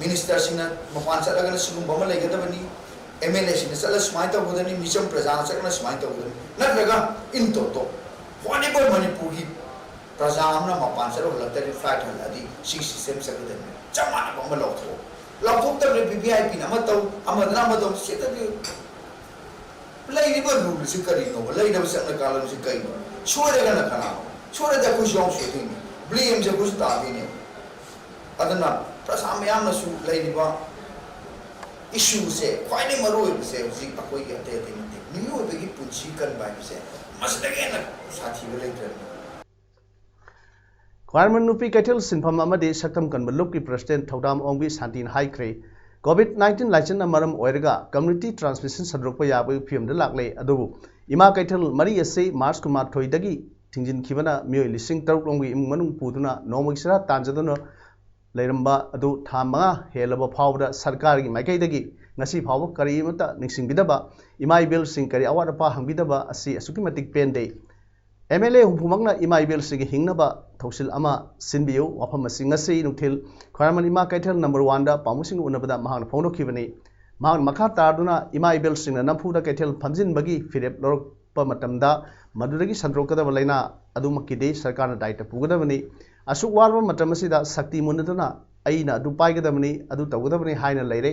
ꯃꯤꯅꯤꯁꯇꯔꯁꯤꯡꯅ ꯃꯄꯥꯟ ꯆꯠꯂꯒꯅ ꯁꯤꯒꯨꯝꯕ ꯑꯃ ꯂꯩꯒꯗꯕꯅꯤ, ꯑꯦꯝ ꯑꯦꯜ ꯑꯦꯁꯤꯡꯅ ꯆꯠꯂꯒ ꯁꯨꯃꯥꯏꯅ ꯇꯧꯒꯗꯕꯅꯤ, ꯃꯤꯆꯝ ꯄ꯭ꯔꯖꯥꯅ ꯆꯠꯂꯒꯅ ꯁꯨꯃꯥꯏꯅ ꯇꯧꯒꯗꯕꯅꯤ, ꯅꯠꯇ꯭ꯔꯒ ꯏꯟ ꯇꯣꯇꯣ ꯋꯥꯠ ꯑꯦꯕꯔ ꯃꯅꯤꯄꯨꯔꯒꯤ ꯄ꯭ꯔꯖꯥ ꯑꯃꯅ ꯃꯄꯥꯟ ꯆꯠꯂ ꯍꯜꯂꯛꯇ꯭ꯔꯗꯤ ꯐ꯭ꯂꯥꯏꯠ ꯍꯜꯂꯛꯑꯗꯤ ꯁꯤ ꯁꯤꯁꯇꯦꯝ ꯆꯠꯀꯗꯕꯅꯤ꯫ ꯆꯞ ꯃꯥꯟꯅꯕ ꯑꯃ ꯂꯥꯎꯊꯣꯛꯑꯣ꯫ ꯂꯥꯎꯊꯣꯛꯇꯕꯅꯤ ꯚꯤ ꯚꯤ ꯑꯥꯏ ꯄꯤꯅ ꯑꯃ ꯇꯧ, ꯑꯃꯗꯨꯅ ꯑꯃ ꯇꯧ, ꯁꯤꯗꯗꯤ ꯂꯩꯔꯤꯕ ꯔꯨꯜꯁꯤ ꯀꯔꯤꯅꯣꯕ? ꯂꯩꯔꯤꯕ ꯆꯠꯅ ꯀꯥꯡꯂꯣꯟꯁꯤ ꯀꯩꯅꯣ? ꯁꯣꯏꯔꯒꯅ ꯀꯅꯥꯅꯣ? ꯁꯣꯏꯔꯗꯤ ꯑꯩꯈꯣꯏꯁꯨ ꯌꯥꯎꯅ ꯁꯣꯏꯗꯣꯏꯅꯤ꯫ ꯕ꯭ꯂꯦꯝꯁꯦ ꯑꯩꯈꯣꯏꯁꯨ ꯇꯥꯗꯣꯏꯅꯦ꯫ ꯑꯗꯨꯅ ꯄ꯭ꯔꯖꯥ ꯃꯌꯥꯝꯅꯁꯨ ꯂꯩꯔꯤꯕ ꯏꯁꯨꯁꯦ ꯈ꯭ꯋꯥꯏꯗꯒꯤ ꯃꯔꯨ ꯑꯣꯏꯕꯁꯦ ꯍꯧꯖꯤꯛ ꯑꯩꯈꯣꯏꯒꯤ ꯑꯇꯩ ꯑꯇꯩ ꯅꯠꯇꯦ, ꯃꯤꯑꯣꯏꯕꯒꯤ ꯄꯨꯟꯁꯤ ꯀꯟꯕ ꯍꯥꯏꯕꯁꯦ ꯃꯁꯤꯗꯒꯤ ꯍꯦꯟꯅ ꯁꯥꯊꯤꯕ ꯂꯩꯇ꯭ꯔꯕꯅꯤ꯫ ꯈ꯭ꯋꯥꯏꯔꯝꯕꯟ ꯅꯨꯄꯤ ꯀꯩꯊꯦꯜ ꯁꯤꯟꯐꯝ ꯑꯃꯗꯤ ꯁꯛꯇꯝ ꯀꯟꯕ ꯂꯨꯞꯀꯤ president ꯊꯧꯗꯥꯝ ꯑꯣꯡꯕꯤ ꯁꯥꯟꯇꯤꯅ ꯍꯥꯏꯈ꯭ꯔꯦ, COVID nineteen ꯂꯥꯏꯆꯠꯅ ꯃꯔꯝ ꯑꯣꯏꯔꯒ community transmission ꯁꯟꯗꯣꯔꯛꯄ ꯌꯥꯕꯒꯤ ꯐꯤꯕꯝꯗ ꯂꯥꯛꯂꯦ꯫ ꯑꯗꯨꯕꯨ ꯏꯃꯥ ꯀꯩꯊꯦꯜ ꯃꯔꯤ ꯑꯁꯤ March ꯀꯨꯟꯃꯥꯊꯣꯏꯗꯒꯤ ꯊꯤꯡꯖꯤꯟꯈꯤꯕꯅ ꯃꯤꯑꯣꯏ ꯂꯤꯁꯤꯡ ꯇꯔꯨꯛ ꯂꯣꯝꯒꯤ ꯏꯃꯨꯡ ꯃꯅꯨꯡ ꯄꯨꯗꯨꯅ ꯅꯣꯡꯃꯒꯤ ꯆꯔꯥ ꯇꯥꯟꯖꯗꯨꯅ ꯂꯩꯔꯝꯕ ꯑꯗꯨ ꯊꯥ ꯃꯉꯥ ꯍꯦꯜꯂꯕ ꯐꯥꯎꯕꯗ ꯁꯔꯀꯥꯔꯒꯤ ꯃꯥꯏꯀꯩꯗꯒꯤ ꯉꯁꯤ ꯐꯥꯎꯕ ꯀꯔꯤꯃꯠꯇ ꯅꯤꯡꯁꯤꯡꯕꯤꯗꯕ, ꯏꯃꯥ ꯏꯕꯦꯜꯁꯤꯡ ꯀꯔꯤ ꯑꯋꯥꯠ ꯑꯄꯥ ꯍꯪꯕꯤꯗꯕ ꯑꯁꯤ ꯑꯁꯨꯛꯀꯤ ꯃꯇꯤꯛ ꯄꯦꯟꯗꯦ꯫ MLA ꯍꯨꯝꯐꯨꯃꯛꯅ ꯏꯃꯥ ꯏꯕꯦꯜꯁꯤꯡꯒꯤ ꯍꯤꯡꯅꯕ ꯊꯧꯁꯤꯜ ꯑꯃ ꯁꯤꯟꯕꯤꯌꯨ꯫ ꯋꯥꯐꯝ ꯑꯁꯤ ꯉꯁꯤ ꯅꯨꯡꯊꯤꯜ ꯈ꯭ꯋꯥꯏꯔꯝꯕꯟ ꯏꯃꯥ ꯀꯩꯊꯦꯜ number one ꯗ ꯄꯥꯎꯃꯤꯁꯤꯡꯒ ꯎꯅꯕꯗ ꯃꯍꯥꯛꯅ ꯐꯣꯡꯗꯣꯛꯈꯤꯕꯅꯤ꯫ ꯃꯍꯥꯛꯅ ꯃꯈꯥ ꯇꯥꯗꯨꯅ ꯏꯃꯥ ꯏꯕꯦꯜꯁꯤꯡꯅ ꯅꯝꯐꯨꯗ ꯀꯩꯊꯦꯜ ꯐꯝꯖꯤꯟꯕꯒꯤ ꯐꯤꯔꯦꯞ ꯂꯧꯔꯛꯄ ꯃꯇꯝꯗ ꯃꯗꯨꯗꯒꯤ ꯁꯟꯗꯣꯔꯛꯀꯗꯕ ꯂꯥꯏꯅꯥ ꯑꯗꯨꯃꯛꯀꯤꯗꯤ ꯁꯔꯀꯥꯔꯅ ꯗꯥꯏꯇ ꯄꯨꯒꯗꯕꯅꯤ꯫ ꯑꯁꯨꯛ ꯋꯥꯔꯕ ꯃꯇꯝ ꯑꯁꯤꯗ ꯁꯛꯇꯤ ꯃꯨꯟꯅꯗꯨꯅ ꯑꯩꯅ ꯑꯗꯨ ꯄꯥꯏꯒꯗꯕꯅꯤ, ꯑꯗꯨ ꯇꯧꯒꯗꯕꯅꯤ ꯍꯥꯏꯅ ꯂꯩꯔꯦ꯫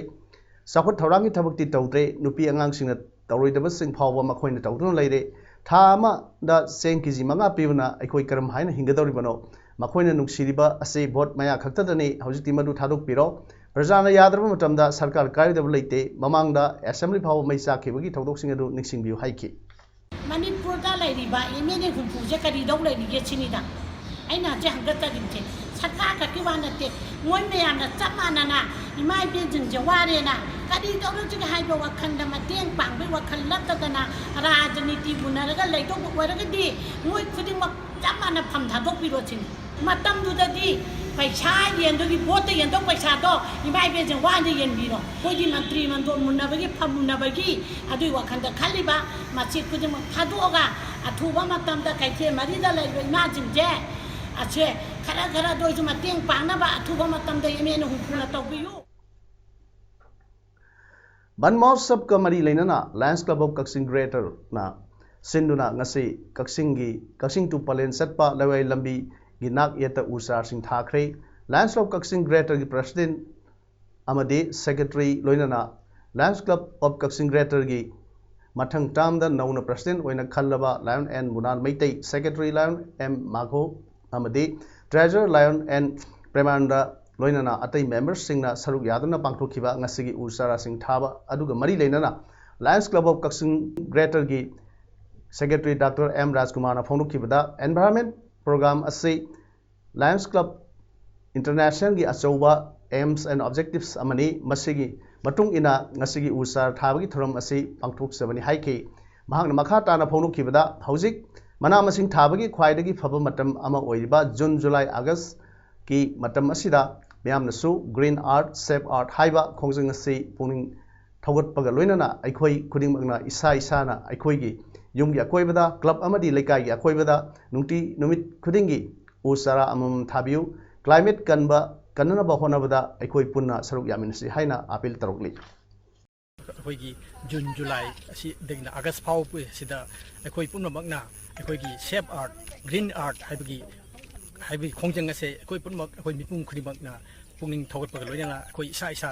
ꯆꯥꯎꯈꯠ ꯊꯧꯔꯥꯡꯒꯤ ꯊꯕꯛꯇꯤ ꯇꯧꯗ꯭ꯔꯦ, ꯅꯨꯄꯤ ꯑꯉꯥꯡꯁꯤꯡꯅ ꯇꯧꯔꯣꯏꯗꯕꯁꯤꯡ ꯐꯥꯎꯕ ꯃꯈꯣꯏꯅ ꯇꯧꯗꯨꯅ ꯂꯩꯔꯦ꯫ ꯊꯥ ꯑꯃꯗ ꯆꯦꯡ KG ꯃꯉꯥ ꯄꯤꯕꯅ ꯑꯩꯈꯣꯏ ꯀꯔꯝ ꯍꯥꯏꯅ ꯍꯤꯡꯒꯗꯧꯔꯤꯕꯅꯣ? ꯃꯈꯣꯏꯅ ꯅꯨꯡꯁꯤꯔꯤꯕ ꯑꯁꯤ ꯚꯣꯠ ꯃꯌꯥ ꯈꯛꯇꯗꯅꯤ꯫ ꯍꯧꯖꯤꯛꯇꯤ ꯃꯗꯨ ꯊꯥꯗꯣꯛꯄꯤꯔꯣ꯫ ꯄ꯭ꯔꯖꯥꯅ ꯌꯥꯗ꯭ꯔꯕ ꯃꯇꯝꯗ ꯁꯔꯀꯥꯔ ꯀꯥꯏꯔꯣꯏꯗꯕ ꯂꯩꯇꯦ꯫ ꯃꯃꯥꯡꯗ assembly ꯐꯥꯎꯕ ꯃꯩ ꯆꯥꯛꯈꯤꯕꯒꯤ ꯊꯧꯗꯣꯛꯁꯤꯡ ꯑꯗꯨ ꯅꯤꯡꯁꯤꯡꯕꯤꯌꯨ ꯍꯥꯏꯈꯤ꯫ ꯃꯅꯤꯄꯨꯔꯗ ꯂꯩꯔꯤꯕ MLA ꯍꯨꯝꯐꯨꯁꯦ ꯀꯔꯤ ꯗꯧ ꯂꯩꯔꯤꯒꯦ ꯁꯤꯅꯤꯗ ꯑꯩꯅ ꯍꯧꯖꯤꯛ ꯍꯪꯒꯠꯆꯔꯤꯕꯁꯦ꯫ ꯁꯔꯀꯥꯔ ꯈꯛꯀꯤ ꯋꯥ ꯅꯠꯇꯦ, ꯃꯣꯏ ꯃꯌꯥꯝꯅ ꯆꯞ ꯃꯥꯟꯅꯅ ꯏꯃꯥ ꯏꯕꯦꯟꯁꯤꯡꯁꯦ ꯋꯥꯔꯦꯅ ꯀꯔꯤ ꯇꯧꯔꯁꯤꯒꯦ ꯍꯥꯏꯕ ꯋꯥꯈꯜꯗ ꯃꯇꯦꯡ ꯄꯥꯡꯕꯒꯤ ꯋꯥꯈꯜ ꯅꯠꯇꯗꯅ ꯔꯥꯖꯅꯤꯇꯤ ꯃꯨꯟꯅꯔꯒ ꯂꯩꯗꯧꯕ ꯑꯣꯏꯔꯒꯗꯤ ꯃꯣꯏ ꯈꯨꯗꯤꯡꯃꯛ ꯆꯞ ꯃꯥꯟꯅ ꯐꯝ ꯊꯥꯗꯣꯛꯄꯤꯔꯣ ꯁꯤꯅꯤ꯫ ꯃꯇꯝꯗꯨꯗꯗꯤ ꯄꯩꯁꯥ ꯌꯦꯟꯗꯨꯒꯤ ꯚꯣꯠꯇ ꯌꯦꯟꯗꯧ ꯄꯩꯁꯥꯗꯣ ꯏꯃꯥ ꯏꯕꯦꯟꯁꯤꯡ ꯋꯥꯅ ꯌꯦꯟꯕꯤꯔꯣ꯫ ꯑꯩꯈꯣꯏꯗꯤ ꯃꯟꯇ꯭ꯔꯤ ꯃꯟꯗꯣꯟ ꯃꯨꯟꯅꯕꯒꯤ ꯐꯝ ꯃꯨꯟꯅꯕꯒꯤ ꯑꯗꯨꯒꯤ ꯋꯥꯈꯜꯗ ꯈꯜꯂꯤꯕ ꯃꯁꯤ ꯈꯨꯗꯤꯡꯃꯛ ꯊꯥꯗꯣꯛꯑꯒ ꯑꯊꯨꯕ ꯃꯇꯝꯗ ꯀꯩꯊꯦꯜ ꯃꯔꯤꯗ ꯂꯩꯔꯤꯕ ꯏꯃꯥꯁꯤꯡꯁꯦ ꯑꯁꯦ ꯈꯔ ꯈꯔꯗ ꯑꯣꯏꯁꯨ ꯃꯇꯦꯡ ꯄꯥꯡꯅꯕ ꯑꯊꯨꯕ ꯃꯇꯝꯗ MLA ꯍꯨꯝꯐꯨꯅ ꯇꯧꯕꯤꯌꯨ꯫ ꯕꯟ ꯃꯍꯣꯠꯁꯕꯀ ꯃꯔꯤ ꯂꯩꯅꯅ Lions Club of Kakching Greaterꯅ ꯁꯤꯟꯗꯨꯅ ꯉꯁꯤ ꯀꯛꯆꯤꯡꯒꯤ, ꯀꯛꯆꯤꯡ to ꯄꯂꯦꯟ ꯆꯠꯄ ꯂꯩꯋꯥꯏ ꯂꯝꯕꯤꯒꯤ ꯅꯥꯛ ꯌꯦꯠꯇ ꯎ ꯆꯥꯔꯁꯤꯡ ꯊꯥꯈ꯭ꯔꯦ꯫ Lions Club Kakching Greaterꯒꯤ president ꯑꯃꯗꯤ secretary ꯂꯣꯏꯅꯅ Lions Club of Kakching Greaterꯒꯤ ꯃꯊꯪ termꯗ ꯅꯧꯅ president ꯑꯣꯏꯅ ꯈꯜꯂꯕ Lion N ꯃꯨꯅꯥꯜ Meitei, secretary Lion M ꯃꯥꯒꯣ ꯑꯃꯗꯤ treasurer Lion N ꯄ꯭ꯔꯦꯃꯥꯅꯟꯗ ꯂꯣꯏꯅꯅ ꯑꯇꯩ ꯃꯦꯝꯕꯔꯁꯤꯡꯅ ꯁꯔꯨꯛ ꯌꯥꯗꯨꯅ ꯄꯥꯡꯊꯣꯛꯈꯤꯕ ꯉꯁꯤꯒꯤ ꯎ ꯆꯥꯔꯥꯁꯤꯡ ꯊꯥꯕ ꯑꯗꯨꯒ ꯃꯔꯤ ꯂꯩꯅꯅ Lions Club of Kakching Greaterꯒꯤ ꯁꯦꯀ꯭ꯔꯦꯇꯔꯤ ꯗꯥꯛꯇꯔ ꯑꯦꯝ ꯔꯥꯖꯀꯨꯃꯥꯔꯅ ꯐꯣꯡꯗꯣꯛꯈꯤꯕꯗ, environment program ꯑꯁꯤ Lions Club Internationalꯒꯤ ꯑꯆꯧꯕ aims and objectives ꯑꯃꯅꯤ꯫ ꯃꯁꯤꯒꯤ ꯃꯇꯨꯡ ꯏꯟꯅ ꯉꯁꯤꯒꯤ ꯎ ꯆꯥꯔꯥ ꯊꯥꯕꯒꯤ ꯊꯧꯔꯝ ꯑꯁꯤ ꯄꯥꯡꯊꯣꯛꯆꯕꯅꯤ ꯍꯥꯏꯈꯤ꯫ ꯃꯍꯥꯛꯅ ꯃꯈꯥ ꯇꯥꯅ ꯐꯣꯡꯗꯣꯛꯈꯤꯕꯗ, ꯍꯧꯖꯤꯛ ꯃꯅꯥ ꯃꯁꯤꯡ ꯊꯥꯕꯒꯤ ꯈ꯭ꯋꯥꯏꯗꯒꯤ ꯐꯕ ꯃꯇꯝ ꯑꯃ ꯑꯣꯏꯔꯤꯕ ꯖꯨꯟ, ꯖꯨꯂꯥꯏ, ꯑꯥꯒꯁꯀꯤ ꯃꯇꯝ ꯑꯁꯤꯗ ꯃꯤꯌꯥꯝꯅꯁꯨ Green Earth, Save Earth ꯍꯥꯏꯕ ꯈꯣꯡꯖꯪ ꯑꯁꯤ ꯄꯨꯛꯅꯤꯡ ꯊꯧꯒꯠꯄꯒ ꯂꯣꯏꯅꯅ ꯑꯩꯈꯣꯏ ꯈꯨꯗꯤꯡꯃꯛꯅ ꯏꯁꯥ ꯏꯁꯥꯅ ꯑꯩꯈꯣꯏꯒꯤ ꯌꯨꯝꯒꯤ ꯑꯀꯣꯏꯕꯗ, club ꯑꯃꯗꯤ ꯂꯩꯀꯥꯏꯒꯤ ꯑꯀꯣꯏꯕꯗ ꯅꯨꯡꯇꯤ ꯅꯨꯃꯤꯠ ꯈꯨꯗꯤꯡꯒꯤ ꯎ ꯆꯥꯔꯥ ꯑꯃꯃꯝ ꯊꯥꯕꯤꯌꯨ꯫ Climate ꯀꯟꯕ, ꯀꯟꯅꯅꯕ ꯍꯣꯠꯅꯕꯗ ꯑꯩꯈꯣꯏ ꯄꯨꯟꯅ ꯁꯔꯨꯛ ꯌꯥꯃꯤꯟꯅꯁꯤ ꯍꯥꯏꯅ appeal ꯇꯧꯔꯛꯂꯤ꯫ ꯑꯩꯈꯣꯏꯒꯤ ꯖꯨꯟ, ꯖꯨꯂꯥꯏ ꯑꯁꯤꯗꯒꯤꯅ ꯑꯥꯒꯁ ꯐꯥꯎꯕ ꯑꯁꯤꯗ ꯑꯩꯈꯣꯏ ꯄꯨꯝꯅꯃꯛꯅ ꯑꯩꯈꯣꯏꯒꯤ Save Earth, Green Earth ꯍꯥꯏꯕꯒꯤ, ꯍꯥꯏꯕꯒꯤ ꯈꯣꯡꯖꯪ ꯑꯁꯦ ꯑꯩꯈꯣꯏ ꯄꯨꯝꯅꯃꯛ, ꯑꯩꯈꯣꯏ ꯃꯤꯄꯨꯝ ꯈꯨꯗꯤꯡꯃꯛꯅ ꯄꯨꯛꯅꯤꯡ ꯊꯧꯒꯠꯄꯒ ꯂꯣꯏꯅꯅ ꯑꯩꯈꯣꯏ ꯏꯁꯥ ꯏꯁꯥ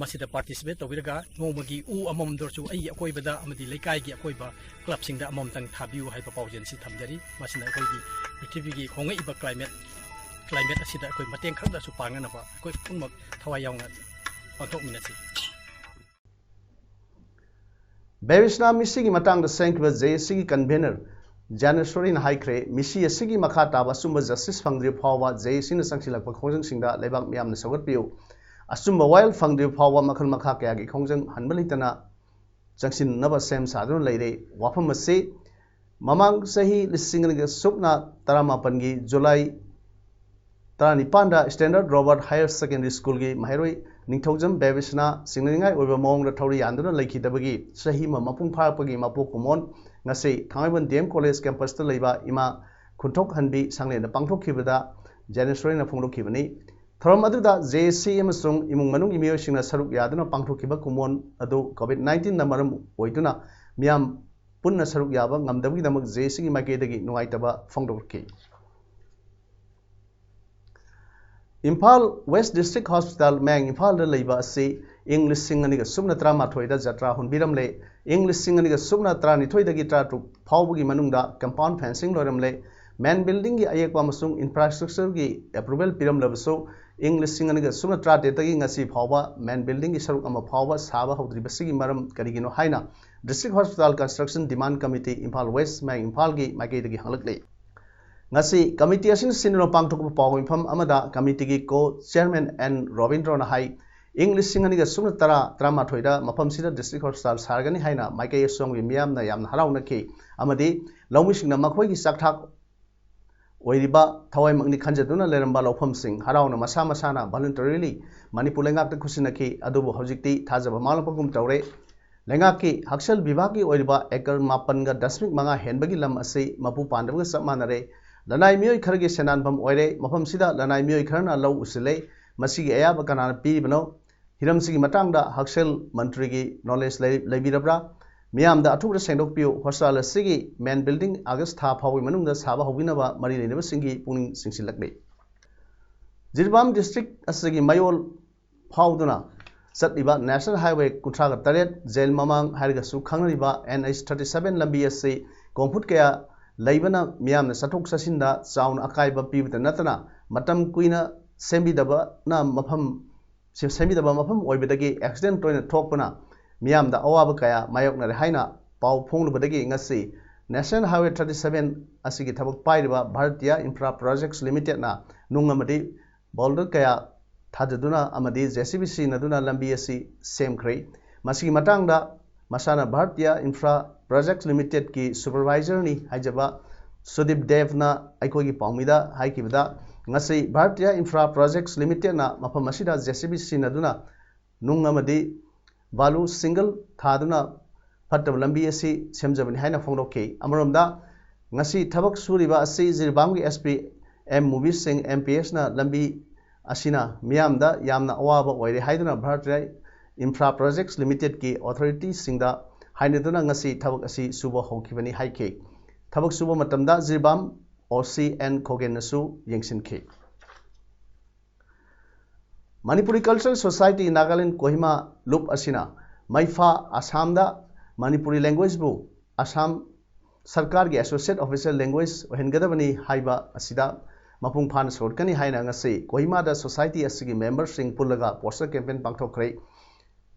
ꯃꯁꯤꯗ participate ꯇꯧꯕꯤꯔꯒ ꯅꯣꯡꯃꯒꯤ ꯎ ꯑꯃꯃꯝꯗ ꯑꯣꯏꯔꯁꯨ ꯑꯩꯒꯤ ꯑꯀꯣꯏꯕꯗ ꯑꯃꯗꯤ ꯂꯩꯀꯥꯏꯒꯤ ꯑꯀꯣꯏꯕ clubꯁꯤꯡꯗ ꯑꯃꯃꯝꯇꯪ ꯊꯥꯕꯤꯌꯨ ꯍꯥꯏꯕ ꯄꯥꯎꯖꯦꯜꯁꯤ ꯊꯝꯖꯔꯤ꯫ ꯃꯁꯤꯅ ꯑꯩꯈꯣꯏꯒꯤ ꯄ꯭ꯔꯤꯊꯤꯕꯤꯒꯤ ꯍꯣꯡꯂꯛꯏꯕ climate, climate ꯑꯁꯤꯗ ꯑꯩꯈꯣꯏ ꯃꯇꯦꯡ ꯈꯔꯗꯁꯨ ꯄꯥꯡꯅꯅꯕ ꯑꯩꯈꯣꯏ ꯄꯨꯝꯅꯃꯛ ꯊꯋꯥꯏ ꯌꯥꯎꯅ ꯄꯥꯡꯊꯣꯛꯃꯤꯟꯅꯁꯤ꯫ ꯕꯦꯕꯤꯁꯅꯥ ꯃꯤꯁꯤꯒꯤ ꯃꯇꯥꯡꯗ ꯁꯦꯝꯈꯤꯕ JACꯒꯤ convener ꯖ꯭ꯌꯥꯅꯦꯁꯣꯔꯤꯅ ꯍꯥꯏꯈ꯭ꯔꯦ, ꯃꯤꯁꯤ ꯑꯁꯤꯒꯤ ꯃꯈꯥ ꯇꯥꯕ ꯑꯆꯨꯝꯕ justice ꯐꯪꯗ꯭ꯔꯤꯕ ꯐꯥꯎꯕ JACꯅ ꯆꯪꯁꯤꯜꯂꯛꯄ ꯈꯣꯡꯖꯪꯁꯤꯡꯗ ꯂꯩꯕꯥꯛ ꯃꯤꯌꯥꯝꯅ ꯁꯧꯒꯠꯄꯤꯌꯨ꯫ ꯑꯆꯨꯝꯕ ꯋꯥꯌꯦꯜ ꯐꯪꯗ꯭ꯔꯤꯕ ꯐꯥꯎꯕ ꯃꯈꯜ ꯃꯈꯥ ꯀꯌꯥꯒꯤ ꯈꯣꯡꯖꯪ ꯍꯟꯕ ꯂꯩꯇꯅ ꯆꯪꯁꯤꯟꯅꯅꯕ ꯁꯦꯝ ꯁꯥꯗꯨꯅ ꯂꯩꯔꯦ꯫ ꯋꯥꯐꯝ ꯑꯁꯤ ꯃꯃꯥꯡ ꯆꯍꯤ ꯂꯤꯁꯤꯡ ꯑꯅꯤꯒ ꯁꯨꯞꯅ ꯇꯔꯥꯃꯥꯄꯟꯒꯤ ꯖꯨꯂꯥꯏ ꯇꯔꯥꯅꯤꯄꯥꯟꯗ Standard Robert Higher Secondary Schoolꯒꯤ ꯃꯍꯩꯔꯣꯏ ꯅꯤꯡꯊꯧꯖꯝ ꯕꯦꯕꯤꯁꯅꯥ ꯆꯤꯡꯅꯅꯤꯡꯉꯥꯏ ꯑꯣꯏꯕ ꯃꯑꯣꯡꯗ ꯊꯧꯔꯤ ꯌꯥꯟꯗꯨꯅ ꯂꯩꯈꯤꯗꯕꯒꯤ ꯆꯍꯤ ꯑꯃ ꯃꯄꯨꯡ ꯐꯥꯔꯛꯄꯒꯤ ꯃꯄꯣꯛ ꯀꯨꯝꯑꯣꯟ ꯉꯁꯤ ꯊꯥꯡꯃꯩꯕꯟ DM College campusꯇ ꯂꯩꯕ ꯏꯃꯥ ꯈꯨꯟꯊꯣꯛꯍꯟꯕꯤ ꯁꯪꯂꯦꯟꯗ ꯄꯥꯡꯊꯣꯛꯈꯤꯕꯗ ꯖ꯭ꯌꯥꯅꯦꯁꯣꯔꯤꯅ ꯐꯣꯡꯗꯣꯛꯈꯤꯕꯅꯤ꯫ ꯊꯧꯔꯝ ꯑꯗꯨꯗ JAC ꯑꯃꯁꯨꯡ ꯏꯃꯨꯡ ꯃꯅꯨꯡꯒꯤ ꯃꯤꯑꯣꯏꯁꯤꯡꯅ ꯁꯔꯨꯛ ꯌꯥꯗꯨꯅ ꯄꯥꯡꯊꯣꯛꯈꯤꯕ ꯀꯨꯝꯑꯣꯟ ꯑꯗꯨ COVID nineteenꯅ ꯃꯔꯝ ꯑꯣꯏꯗꯨꯅ ꯃꯤꯌꯥꯝ ꯄꯨꯟꯅ ꯁꯔꯨꯛ ꯌꯥꯕ ꯉꯝꯗꯕꯒꯤꯗꯃꯛ JACꯒꯤ ꯃꯥꯏꯀꯩꯗꯒꯤ ꯅꯨꯡꯉꯥꯏꯇꯕ ꯐꯣꯡꯗꯣꯛꯈꯤ꯫ ꯏꯝꯐꯥꯜ West District Hospital, ꯃꯌꯥꯡ ꯏꯝꯐꯥꯜꯗ ꯂꯩꯕ ꯑꯁꯤ ꯏꯪ ꯂꯤꯁꯤꯡ ꯑꯅꯤꯒ ꯁꯨꯞꯅ ꯇꯔꯥꯃꯥꯊꯣꯏꯗ ꯖꯇ꯭ꯔꯥ ꯍꯨꯟꯕꯤꯔꯝꯂꯦ꯫ ꯏꯪ ꯂꯤꯁꯤꯡ ꯑꯅꯤꯒ ꯁꯨꯞꯅ ꯇꯔꯥꯅꯤꯊꯣꯏꯗꯒꯤ ꯇꯔꯥꯇꯔꯨꯛ ꯐꯥꯎꯕꯒꯤ ꯃꯅꯨꯡꯗ compound fencing ꯂꯣꯏꯔꯝꯂꯦ꯫ Main buildingꯒꯤ ꯑꯌꯦꯛꯄ ꯑꯃꯁꯨꯡ infrastructureꯒꯤ approval ꯄꯤꯔꯝꯂꯕꯁꯨ, ꯏꯪ ꯂꯤꯁꯤꯡ ꯑꯅꯤꯒ ꯁꯨꯞꯅ ꯇꯔꯥꯇꯔꯦꯠꯇꯒꯤ ꯉꯁꯤ ꯐꯥꯎꯕ main buildingꯒꯤ ꯁꯔꯨꯛ ꯑꯃ ꯐꯥꯎꯕ ꯁꯥꯕ ꯍꯧꯗ꯭ꯔꯤꯕꯁꯤꯒꯤ ꯃꯔꯝ ꯀꯔꯤꯒꯤꯅꯣ ꯍꯥꯏꯅ District Hospital Construction Demand Committee, Imphal West, ꯃꯌꯥꯡ ꯏꯝꯐꯥꯜꯒꯤ ꯃꯥꯏꯀꯩꯗꯒꯤ ꯍꯪꯂꯛꯂꯤ꯫ ꯉꯁꯤ committee ꯑꯁꯤꯅ ꯁꯤꯟꯗꯨꯅ ꯄꯥꯡꯊꯣꯛꯄ ꯄꯥꯎ ꯃꯤꯐꯝ ꯑꯃꯗ committeeꯒꯤ co-chairman ꯑꯦꯟ ꯔꯣꯕꯤꯟꯗ꯭ꯔꯣꯅ ꯍꯥꯏ, ꯏꯪ ꯂꯤꯁꯤꯡ ꯑꯅꯤꯒ ꯁꯨꯞꯅ ꯇꯔꯥ ꯇꯔꯥꯃꯥꯊꯣꯏꯗ ꯃꯐꯝꯁꯤꯗ District Hospital ꯁꯥꯔꯒꯅꯤ ꯍꯥꯏꯅ ꯃꯥꯏꯀꯩ ꯑꯁꯣꯝꯒꯤ ꯃꯤꯌꯥꯝꯅ ꯌꯥꯝꯅ ꯍꯔꯥꯎꯅꯈꯤ ꯑꯃꯗꯤ ꯂꯧꯃꯤꯁꯤꯡꯅ ꯃꯈꯣꯏꯒꯤ ꯆꯥꯛꯊꯥꯛ ꯑꯣꯏꯔꯤꯕ ꯊꯋꯥꯏꯃꯛꯅꯤ ꯈꯟꯖꯗꯨꯅ ꯂꯩꯔꯝꯕ ꯂꯧꯐꯝꯁꯤꯡ ꯍꯔꯥꯎꯅ ꯃꯁꯥ ꯃꯁꯥꯅ voluntarily ꯃꯅꯤꯄꯨꯔ ꯂꯩꯉꯥꯛꯇ ꯈꯨꯠꯁꯤꯟꯅꯈꯤ꯫ ꯑꯗꯨꯕꯨ ꯍꯧꯖꯤꯛꯇꯤ ꯊꯥꯖꯕ ꯃꯥꯡꯂꯛꯄꯒꯨꯝ ꯇꯧꯔꯦ꯫ ꯂꯩꯉꯥꯛꯀꯤ ꯍꯛꯁꯦꯜ ꯕꯤꯚꯥꯒꯀꯤ ꯑꯣꯏꯔꯤꯕ acre ꯃꯥꯄꯟꯒ ꯗꯁꯃꯤꯛ ꯃꯉꯥ ꯍꯦꯟꯕꯒꯤ ꯂꯝ ꯑꯁꯤ ꯃꯄꯨ ꯄꯥꯟꯗꯕꯒ ꯆꯞ ꯃꯥꯟꯅꯔꯦ꯫ ꯂꯅꯥꯏ ꯃꯤꯑꯣꯏ ꯈꯔꯒꯤ ꯁꯦꯟꯗꯥꯟꯐꯝ ꯑꯣꯏꯔꯦ꯫ ꯃꯐꯝꯁꯤꯗ ꯂꯅꯥꯏ ꯃꯤꯑꯣꯏ ꯈꯔꯅ ꯂꯧ ꯎꯁꯤꯜꯂꯦ꯫ ꯃꯁꯤꯒꯤ ꯑꯌꯥꯕ ꯀꯅꯥꯅ ꯄꯤꯔꯤꯕꯅꯣ? ꯍꯤꯔꯝꯁꯤꯒꯤ ꯃꯇꯥꯡꯗ ꯍꯛꯁꯦꯜ ꯃꯟꯇ꯭ꯔꯤꯒꯤ knowledge ꯂꯩ-, ꯂꯩꯕꯤꯔꯕ꯭ꯔꯥ? ꯃꯤꯌꯥꯝꯗ ꯑꯊꯨꯕꯗ ꯁꯦꯡꯗꯣꯛꯄꯤꯌꯨ꯫ Hospital ꯑꯁꯤꯒꯤ main building August ꯊꯥ ꯐꯥꯎꯕꯒꯤ ꯃꯅꯨꯡꯗ ꯁꯥꯕ ꯍꯧꯕꯤꯅꯕ ꯃꯔꯤ ꯂꯩꯅꯕꯁꯤꯡꯒꯤ ꯄꯨꯛꯅꯤꯡ ꯆꯤꯡꯁꯤꯜꯂꯛꯂꯤ꯫ ꯖꯤꯔꯤꯕꯥꯝ district ꯑꯁꯤꯒꯤ ꯃꯌꯣꯜ ꯐꯥꯎꯗꯨꯅ ꯆꯠꯂꯤꯕ National Highway ꯀꯨꯟꯊ꯭ꯔꯥꯒ ꯇꯔꯦꯠ, ꯖꯦꯜ ꯃꯃꯥꯡ ꯍꯥꯏꯔꯒꯁꯨ ꯈꯪꯅꯔꯤꯕ N H thirty seven ꯂꯝꯕꯤ ꯑꯁꯤ ꯀꯣꯡꯐꯨꯠ ꯀꯌꯥ ꯂꯩꯕꯅ ꯃꯤꯌꯥꯝꯅ ꯆꯠꯊꯣꯛ ꯆꯠꯁꯤꯟꯗ ꯆꯥꯎꯅ ꯑꯀꯥꯏꯕ ꯄꯤꯕꯇ ꯅꯠꯇꯅ ꯃꯇꯝ ꯀꯨꯏꯅ ꯁꯦꯝꯕꯤꯗꯕꯅ ꯃꯐꯝ ꯁꯦꯝ-, ꯁꯦꯝꯕꯤꯗꯕ ꯃꯐꯝ ꯑꯣꯏꯕꯗꯒꯤ accident ꯇꯣꯏꯅ ꯊꯣꯛꯄꯅ ꯃꯤꯌꯥꯝꯗ ꯑꯋꯥꯕ ꯀꯌꯥ ꯃꯥꯌꯣꯛꯅꯔꯦ ꯍꯥꯏꯅ ꯄꯥꯎ ꯐꯣꯡꯂꯨꯕꯗꯒꯤ ꯉꯁꯤ National Highway thirty seven ꯑꯁꯤꯒꯤ ꯊꯕꯛ ꯄꯥꯏꯔꯤꯕ Bharatiya Infra Projects Limitedꯅ ꯅꯨꯡ ꯑꯃꯗꯤ boulder ꯀꯌꯥ ꯊꯥꯗꯗꯨꯅ ꯑꯃꯗꯤ J C B ꯁꯤꯖꯤꯟꯅꯗꯨꯅ ꯂꯝꯕꯤ ꯑꯁꯤ ꯁꯦꯝꯈ꯭ꯔꯦ꯫ ꯃꯁꯤꯒꯤ ꯃꯇꯥꯡꯗ ꯃꯁꯥꯅ Bharatiya Infra Projects Limitedꯀꯤ supervisorꯅꯤ ꯍꯥꯏꯖꯕ ꯁꯨꯗꯤꯞ ꯗꯦꯕꯅ ꯑꯩꯈꯣꯏꯒꯤ ꯄꯥꯎꯃꯤꯗ ꯍꯥꯏꯈꯤꯕꯗ, ꯉꯁꯤ Bharatiya Infra Projects Limitedꯅ ꯃꯐꯝ ꯑꯁꯤꯗ J C B ꯁꯤꯖꯤꯟꯅꯗꯨꯅ ꯅꯨꯡ ꯑꯃꯗꯤ ꯕꯥꯂꯨ single ꯊꯥꯗꯨꯅ ꯐꯠꯇꯕ ꯂꯝꯕꯤ ꯑꯁꯤ ꯁꯦꯝꯖꯕꯅꯤ ꯍꯥꯏꯅ ꯐꯣꯡꯗꯣꯛꯈꯤ꯫ ꯑꯃꯔꯣꯝꯗ ꯉꯁꯤ ꯊꯕꯛ ꯁꯨꯔꯤꯕ ꯑꯁꯤ ꯖꯤꯔꯤꯕꯥꯝꯒꯤ S P M ꯃꯨꯕꯤ ꯁꯤꯡ M P Sꯅ ꯂꯝꯕꯤ ꯑꯁꯤꯅ ꯃꯤꯌꯥꯝꯗ ꯌꯥꯝꯅ ꯑꯋꯥꯕ ꯑꯣꯏꯔꯦ ꯍꯥꯏꯗꯨꯅ Bharatiya Infra Projects Limitedꯀꯤ authorityꯁꯤꯡꯗ ꯍꯥꯏꯅꯗꯨꯅ ꯉꯁꯤ ꯊꯕꯛ ꯑꯁꯤ ꯁꯨꯕ ꯍꯧꯈꯤꯕꯅꯤ ꯍꯥꯏꯈꯤ꯫ ꯊꯕꯛ ꯁꯨꯕ ꯃꯇꯝꯗ ꯖꯤꯔꯤꯕꯥꯝ O C N ꯈꯣꯒꯦꯟꯅꯁꯨ ꯌꯦꯡꯁꯤꯟꯈꯤ꯫ Manipuri Cultural Society Nagaland Kohima ꯂꯨꯞ ꯑꯁꯤꯅ ꯃꯩꯐꯥ ꯑꯁꯥꯝꯗ ꯃꯅꯤꯄꯨꯔꯤ languageꯕꯨ ꯑꯁꯥꯝ ꯁꯔꯀꯥꯔꯒꯤ associate official language ꯑꯣꯏꯍꯟꯒꯗꯕꯅꯤ ꯍꯥꯏꯕ ꯑꯁꯤꯗ ꯃꯄꯨꯡ ꯐꯥꯅ ꯁꯧꯒꯠꯀꯅꯤ ꯍꯥꯏꯅ ꯉꯁꯤ ꯀꯣꯍꯤꯃꯥꯗ ꯁꯣꯁꯥꯏꯇꯤ ꯑꯁꯤꯒꯤ ꯃꯦꯝꯕꯔꯁꯤꯡ ꯄꯨꯜꯂꯒ ꯄꯣꯁꯇꯔ ꯀꯦꯝꯄꯦꯟ ꯄꯥꯡꯊꯣꯛꯈ꯭ꯔꯦ꯫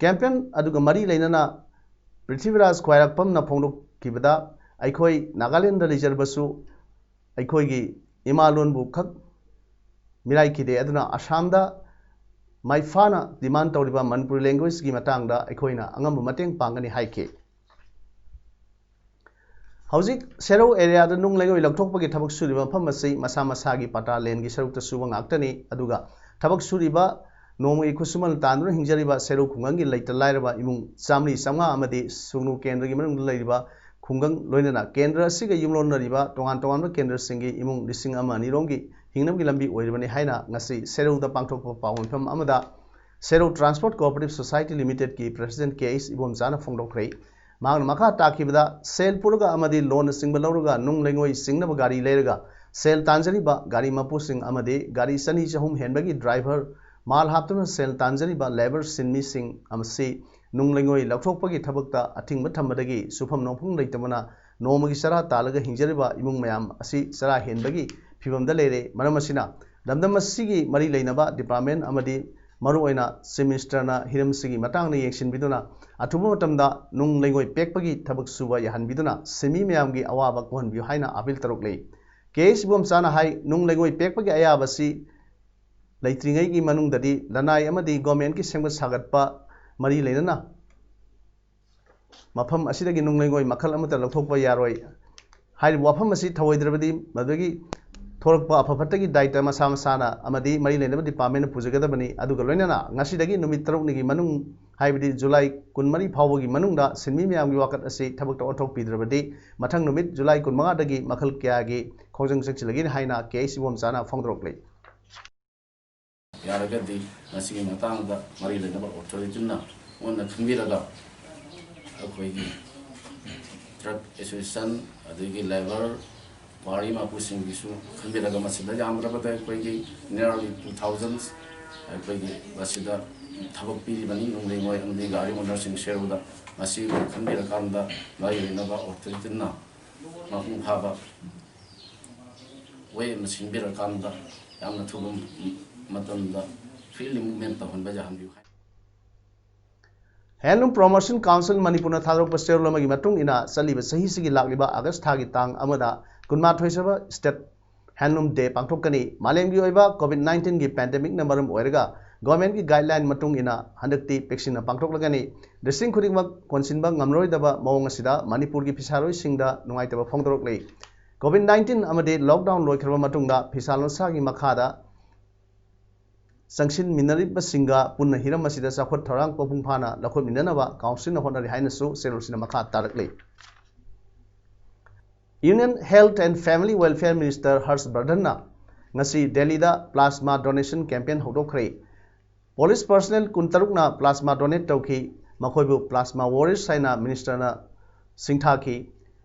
ꯀꯦꯝꯄꯦꯟ ꯑꯗꯨꯒ ꯃꯔꯤ ꯂꯩꯅꯅ ꯄ꯭ꯔꯤꯊꯤꯕꯤꯔꯥꯖ ꯈ꯭ꯋꯥꯏꯔꯥꯛꯄꯝꯅ ꯐꯣꯡꯗꯣꯛꯈꯤꯕꯗ, ꯑꯩꯈꯣꯏ ꯅꯥꯒꯥꯂꯦꯟꯗ ꯂꯩꯖꯔꯕꯁꯨ ꯑꯩꯈꯣꯏꯒꯤ ꯏꯃꯥ ꯂꯣꯟꯕꯨ ꯈꯛ ꯃꯤꯔꯥꯏꯈꯤꯗꯦ, ꯑꯗꯨꯅ ꯑꯁꯥꯝꯗ ꯃꯥꯏꯐꯥꯅ ꯗꯤꯃꯥꯟ ꯇꯧꯔꯤꯕ ꯃꯅꯤꯄꯨꯔꯤ ꯂꯦꯡꯒ꯭ꯋꯦꯖꯀꯤ ꯃꯇꯥꯡꯗ ꯑꯩꯈꯣꯏꯅ ꯑꯉꯝꯕ ꯃꯇꯦꯡ ꯄꯥꯡꯒꯅꯤ ꯍꯥꯏꯈꯤ꯫ ꯍꯧꯖꯤꯛ ꯁꯦꯔꯧ ꯑꯦꯔꯤꯌꯥꯗ ꯅꯨꯡ ꯂꯩꯉꯣꯏ ꯂꯧꯊꯣꯛꯄꯒꯤ ꯊꯕꯛ ꯁꯨꯔꯤꯕ ꯃꯐꯝ ꯑꯁꯤ ꯃꯁꯥ ꯃꯁꯥꯒꯤ ꯄꯇꯥ ꯂꯦꯟꯒꯤ ꯁꯔꯨꯛꯇ ꯁꯨꯕ ꯉꯥꯛꯇꯅꯤ꯫ ꯑꯗꯨꯒ ꯊꯕꯛ ꯁꯨꯔꯤꯕ, ꯅꯣꯡꯃꯒꯤ ꯈꯨꯠꯁꯨꯃꯟ ꯇꯥꯟꯗꯨꯅ ꯍꯤꯡꯖꯔꯤꯕ ꯁꯦꯔꯧ ꯈꯨꯡꯒꯪꯒꯤ ꯂꯩꯇ ꯂꯥꯏꯔꯕ ꯏꯃꯨꯡ ꯆꯥꯝꯃꯔꯤ ꯆꯥꯝꯃꯉꯥ ꯑꯃꯗꯤ ꯁꯨꯒꯅꯨ ꯀꯦꯟꯗ꯭ꯔꯒꯤ ꯃꯅꯨꯡꯗ ꯂꯩꯔꯤꯕ ꯈꯨꯡꯒꯪ, ꯂꯣꯏꯅꯅ ꯀꯦꯟꯗ꯭ꯔ ꯑꯁꯤꯒ ꯌꯨꯝꯂꯣꯟꯅꯔꯤꯕ ꯇꯣꯉꯥꯟ ꯇꯣꯉꯥꯟꯕ ꯀꯦꯟꯗ꯭ꯔꯁꯤꯡꯒꯤ ꯏꯃꯨꯡ ꯂꯤꯁꯤꯡ ꯑꯃ ꯑꯅꯤꯔꯣꯝꯒꯤ ꯍꯤꯡꯅꯕꯒꯤ ꯂꯝꯕꯤ ꯑꯣꯏꯔꯤꯕꯅꯤ ꯍꯥꯏꯅ ꯉꯁꯤ ꯁꯦꯔꯧꯗ ꯄꯥꯡꯊꯣꯛꯄ ꯄꯥꯎ ꯃꯤꯐꯝ ꯑꯃꯗ ꯁꯦꯔꯧ ꯇ꯭ꯔꯥꯟꯁꯄꯣꯔꯠ ꯀꯣꯑꯣꯄꯔꯦꯇꯤꯚ ꯁꯣꯁꯥꯏꯇꯤ ꯂꯤꯃꯤꯇꯦꯗꯀꯤ ꯄ꯭ꯔꯦꯁꯤꯗꯦꯟꯠ ꯀꯦ ꯑꯩꯆ ꯏꯕꯣꯝꯆꯥꯅ ꯐꯣꯡꯗꯣꯛꯈ꯭ꯔꯦ꯫ ꯃꯍꯥꯛꯅ ꯃꯈꯥ ꯇꯥꯈꯤꯕꯗ, ꯁꯦꯜ ꯄꯨꯔꯒ ꯑꯃꯗꯤ ꯂꯣꯟꯅꯆꯤꯡꯕ ꯂꯧꯔꯒ ꯅꯨꯡ ꯂꯩꯉꯣꯏ ꯆꯤꯡꯅꯕ ꯒꯥꯔꯤ ꯂꯩꯔꯒ ꯁꯦꯜ ꯇꯥꯟꯖꯔꯤꯕ ꯒꯥꯔꯤ ꯃꯄꯨꯁꯤꯡ ꯑꯃꯗꯤ ꯒꯥꯔꯤ ꯆꯅꯤ ꯆꯍꯨꯝ ꯍꯦꯟꯕꯒꯤ ꯗ꯭ꯔꯥꯏꯚꯔ, ꯃꯥꯜ ꯍꯥꯞꯇꯨꯅ ꯁꯦꯜ ꯇꯥꯟꯖꯔꯤꯕ ꯂꯦꯕꯔ ꯁꯤꯟꯃꯤꯁꯤꯡ ꯑꯁꯤ ꯅꯨꯡ ꯂꯩꯉꯣꯏ ꯂꯧꯊꯣꯛꯄꯒꯤ ꯊꯕꯛꯇ ꯑꯊꯤꯡꯕ ꯊꯝꯕꯗꯒꯤ ꯁꯨꯐꯝ ꯅꯣꯝꯐꯝ ꯂꯩꯇꯕꯅ ꯅꯣꯡꯃꯒꯤ ꯆꯔꯥ ꯇꯥꯜꯂꯒ ꯍꯤꯡꯖꯔꯤꯕ ꯏꯃꯨꯡ ꯃꯌꯥꯝ ꯑꯁꯤ ꯆꯔꯥ ꯍꯦꯟꯕꯒꯤ ꯐꯤꯕꯝꯗ ꯂꯩꯔꯦ꯫ ꯃꯔꯝ ꯑꯁꯤꯅ, ꯂꯝꯗꯝ ꯑꯁꯤꯒꯤ ꯃꯔꯤ ꯂꯩꯅꯕ ꯗꯤꯄꯥꯔꯠꯃꯦꯟꯠ ꯑꯃꯗꯤ ꯃꯔꯨꯑꯣꯏꯅ ꯆꯤꯐ ꯃꯤꯅꯤꯁꯇꯔꯅ ꯍꯤꯔꯝꯁꯤꯒꯤ ꯃꯇꯥꯡꯗ ꯌꯦꯡꯁꯤꯟꯕꯤꯗꯨꯅ ꯑꯊꯨꯕ ꯃꯇꯝꯗ ꯅꯨꯡ ꯂꯩꯉꯣꯏ ꯄꯦꯛꯄꯒꯤ ꯊꯕꯛ ꯁꯨꯕ ꯌꯥꯍꯟꯕꯤꯗꯨꯅ ꯁꯤꯟꯃꯤ ꯃꯌꯥꯝꯒꯤ ꯑꯋꯥꯕ ꯀꯣꯛꯍꯟꯕꯤꯌꯨ ꯍꯥꯏꯅ ꯑꯥꯄꯤꯜ ꯇꯧꯔꯛꯂꯤ꯫ ꯀꯦ ꯑꯩꯆ ꯏꯕꯣꯝꯆꯥꯅ ꯍꯥꯏ, ꯅꯨꯡ ꯂꯩꯉꯣꯏ ꯄꯦꯛꯄꯒꯤ ꯑꯌꯥꯕꯁꯤ ꯂꯩꯇ꯭ꯔꯤꯉꯩꯒꯤ ꯃꯅꯨꯡꯗꯗꯤ ꯂꯅꯥꯏ ꯑꯃꯗꯤ ꯒꯣꯔꯃꯦꯟꯠꯀꯤ ꯁꯦꯝꯒꯠ ꯁꯥꯒꯠꯄ ꯃꯔꯤ ꯂꯩꯅꯅ ꯃꯐꯝ ꯑꯁꯤꯗꯒꯤ ꯅꯨꯡ ꯂꯩꯉꯣꯏ ꯃꯈꯜ ꯑꯃꯠꯇ ꯂꯧꯊꯣꯛꯄ ꯌꯥꯔꯣꯏ꯫ ꯍꯥꯏꯔꯤꯕ ꯋꯥꯐꯝ ꯑꯁꯤ ꯊꯧꯑꯣꯏꯗ꯭ꯔꯕꯗꯤ ꯃꯗꯨꯗꯒꯤ ꯊꯣꯛꯂꯛꯄ ꯑꯐ ꯐꯠꯇꯒꯤ ꯗꯥꯏꯇ ꯃꯁꯥ ꯃꯁꯥꯅ ꯑꯃꯗꯤ ꯃꯔꯤ ꯂꯩꯅꯕ ꯗꯤꯄꯥꯔꯠꯃꯦꯟꯠꯅ ꯄꯨꯖꯒꯗꯕꯅꯤ꯫ ꯑꯗꯨꯒ ꯂꯣꯏꯅꯅ ꯉꯁꯤꯗꯒꯤ ꯅꯨꯃꯤꯠ ꯇꯔꯨꯛꯅꯤꯒꯤ ꯃꯅꯨꯡ, ꯍꯥꯏꯕꯗꯤ ꯖꯨꯂꯥꯏ ꯀꯨꯟꯃꯔꯤ ꯐꯥꯎꯕꯒꯤ ꯃꯅꯨꯡꯗ ꯁꯤꯟꯃꯤ ꯃꯌꯥꯝꯒꯤ ꯋꯥꯀꯠ ꯑꯁꯤ ꯊꯕꯛꯇ ꯑꯣꯟꯊꯣꯛꯄꯤꯗ꯭ꯔꯕꯗꯤ ꯃꯊꯪ ꯅꯨꯃꯤꯠ ꯖꯨꯂꯥꯏ ꯀꯨꯟꯃꯉꯥꯗꯒꯤ ꯃꯈꯜ ꯀꯌꯥꯒꯤ ꯈꯣꯡꯖꯪ ꯆꯪꯁꯤꯜꯂꯒꯅꯤ ꯍꯥꯏꯅ ꯀꯦ ꯑꯩꯆ ꯏꯕꯣꯝꯆꯥꯅ ꯐꯣꯡꯗꯣꯔꯛꯂꯤ꯫ ꯌꯥꯔꯒꯗꯤ ꯃꯁꯤꯒꯤ ꯃꯇꯥꯡꯗ ꯃꯔꯤ ꯂꯩꯅꯕ ꯑꯣꯊꯣꯔꯤꯇꯤꯅ ꯃꯨꯟꯅ ꯈꯟꯕꯤꯔꯒ ꯑꯩꯈꯣꯏꯒꯤ ꯇ꯭ꯔꯛ ꯑꯦꯁꯣꯁꯤꯌꯦꯁꯟ ꯑꯗꯒꯤ ꯂꯦꯕꯔ ꯒꯥꯔꯤ ꯃꯄꯨꯁꯤꯡꯒꯤꯁꯨ ꯈꯟꯕꯤꯔꯒ ꯃꯁꯤꯗ ꯌꯥꯝꯗ꯭ꯔꯕꯗ ꯑꯩꯈꯣꯏꯒꯤ nearly two thousand ꯑꯩꯈꯣꯏꯒꯤ ꯃꯁꯤꯗ ꯊꯕꯛ ꯄꯤꯔꯤꯕꯅꯤ ꯅꯨꯡ ꯂꯩꯉꯣꯏ ꯑꯃꯗꯤ ꯒꯥꯔꯤ ꯑꯣꯅꯔꯁꯤꯡ ꯁꯦꯔꯧꯗ꯫ ꯃꯁꯤ ꯈꯟꯕꯤꯔꯀꯥꯟꯗ ꯃꯔꯤ ꯂꯩꯅꯕ ꯑꯣꯊꯣꯔꯤꯇꯤꯅ ꯃꯄꯨꯡ ꯐꯥꯕ ꯋꯦ ꯑꯃ ꯁꯤꯟꯕꯤꯔꯀꯥꯟꯗ ꯌꯥꯝꯅ ꯊꯨꯕ ꯃꯇꯝꯗ ꯐ꯭ꯔꯤꯂꯤ ꯃꯨꯚꯃꯦꯟ ꯇꯧꯍꯟꯕ ꯌꯥꯍꯟꯕꯤꯌꯨ ꯍꯥꯏ꯫ Handloom Promotion Council ꯃꯅꯤꯄꯨꯔꯅ ꯊꯥꯗꯣꯔꯛꯄ ꯆꯦꯔꯣꯜ ꯑꯃꯒꯤ ꯃꯇꯨꯡ ꯏꯟꯅ ꯆꯠꯂꯤꯕ ꯆꯍꯤꯁꯤꯒꯤ ꯂꯥꯛꯂꯤꯕ ꯑꯥꯒꯁ ꯊꯥꯒꯤ ꯇꯥꯡ ꯑꯃꯗ ꯀꯨꯟꯃꯥꯊꯣꯏ ꯁꯨꯕ State Handloom Day ꯄꯥꯡꯊꯣꯛꯀꯅꯤ꯫ ꯃꯥꯂꯦꯝꯒꯤ ꯑꯣꯏꯕ COVID nineteen ꯒꯤ pandemic ꯅ ꯃꯔꯝ ꯑꯣꯏꯔꯒ government ꯀꯤ guideline ꯃꯇꯨꯡ ꯏꯟꯅ ꯍꯟꯗꯛꯇꯤ ꯄꯤꯛꯁꯤꯟꯅ ꯄꯥꯡꯊꯣꯛꯂꯒꯅꯤ꯫ District ꯈꯨꯗꯤꯡꯃꯛ ꯀꯣꯟꯁꯤꯟꯕ ꯉꯝꯂꯔꯣꯏꯗꯕ ꯃꯑꯣꯡ ꯑꯁꯤꯗ ꯃꯅꯤꯄꯨꯔꯒꯤ ꯐꯤꯁꯥꯔꯣꯏꯁꯤꯡꯗ ꯅꯨꯡꯉꯥꯏꯇꯕ ꯐꯣꯡꯗꯣꯔꯛꯂꯤ꯫ COVID nineteen ꯑꯃꯗꯤ lockdown ꯂꯣꯏꯈ꯭ꯔꯕ ꯃꯇꯨꯡꯗ ꯐꯤꯁꯥ ꯂꯣꯟꯁꯥꯒꯤ ꯃꯈꯥꯗ ꯆꯪꯁꯤꯟꯃꯤꯟꯅꯔꯤꯕꯁꯤꯡꯒ ꯄꯨꯟꯅ ꯍꯤꯔꯝ ꯑꯁꯤꯗ ꯆꯥꯎꯈꯠ ꯊꯧꯔꯥꯡ ꯃꯄꯨꯡ ꯐꯥꯅ ꯂꯧꯈꯠꯃꯤꯟꯅꯅꯕ council ꯅ ꯍꯣꯠꯅꯔꯤ ꯍꯥꯏꯅꯁꯨ ꯆꯦꯔꯣꯜꯁꯤꯅ ꯃꯈꯥ ꯇꯥꯔꯛꯂꯤ꯫ Union Health and Family Welfare Minister ꯍꯔꯁ ꯕꯔꯙꯟꯅ ꯉꯁꯤ ꯗꯦꯜꯂꯤꯗ plasma donation campaign ꯍꯧꯗꯣꯛꯈ꯭ꯔꯦ꯫ Police personnel ꯀꯨꯟꯇꯔꯨꯛꯅ plasma donate ꯇꯧꯈꯤ꯫ ꯃꯈꯣꯏꯕꯨ plasma warriors ꯍꯥꯏꯅ minister ꯅ ꯁꯤꯡꯊꯥꯈꯤ꯫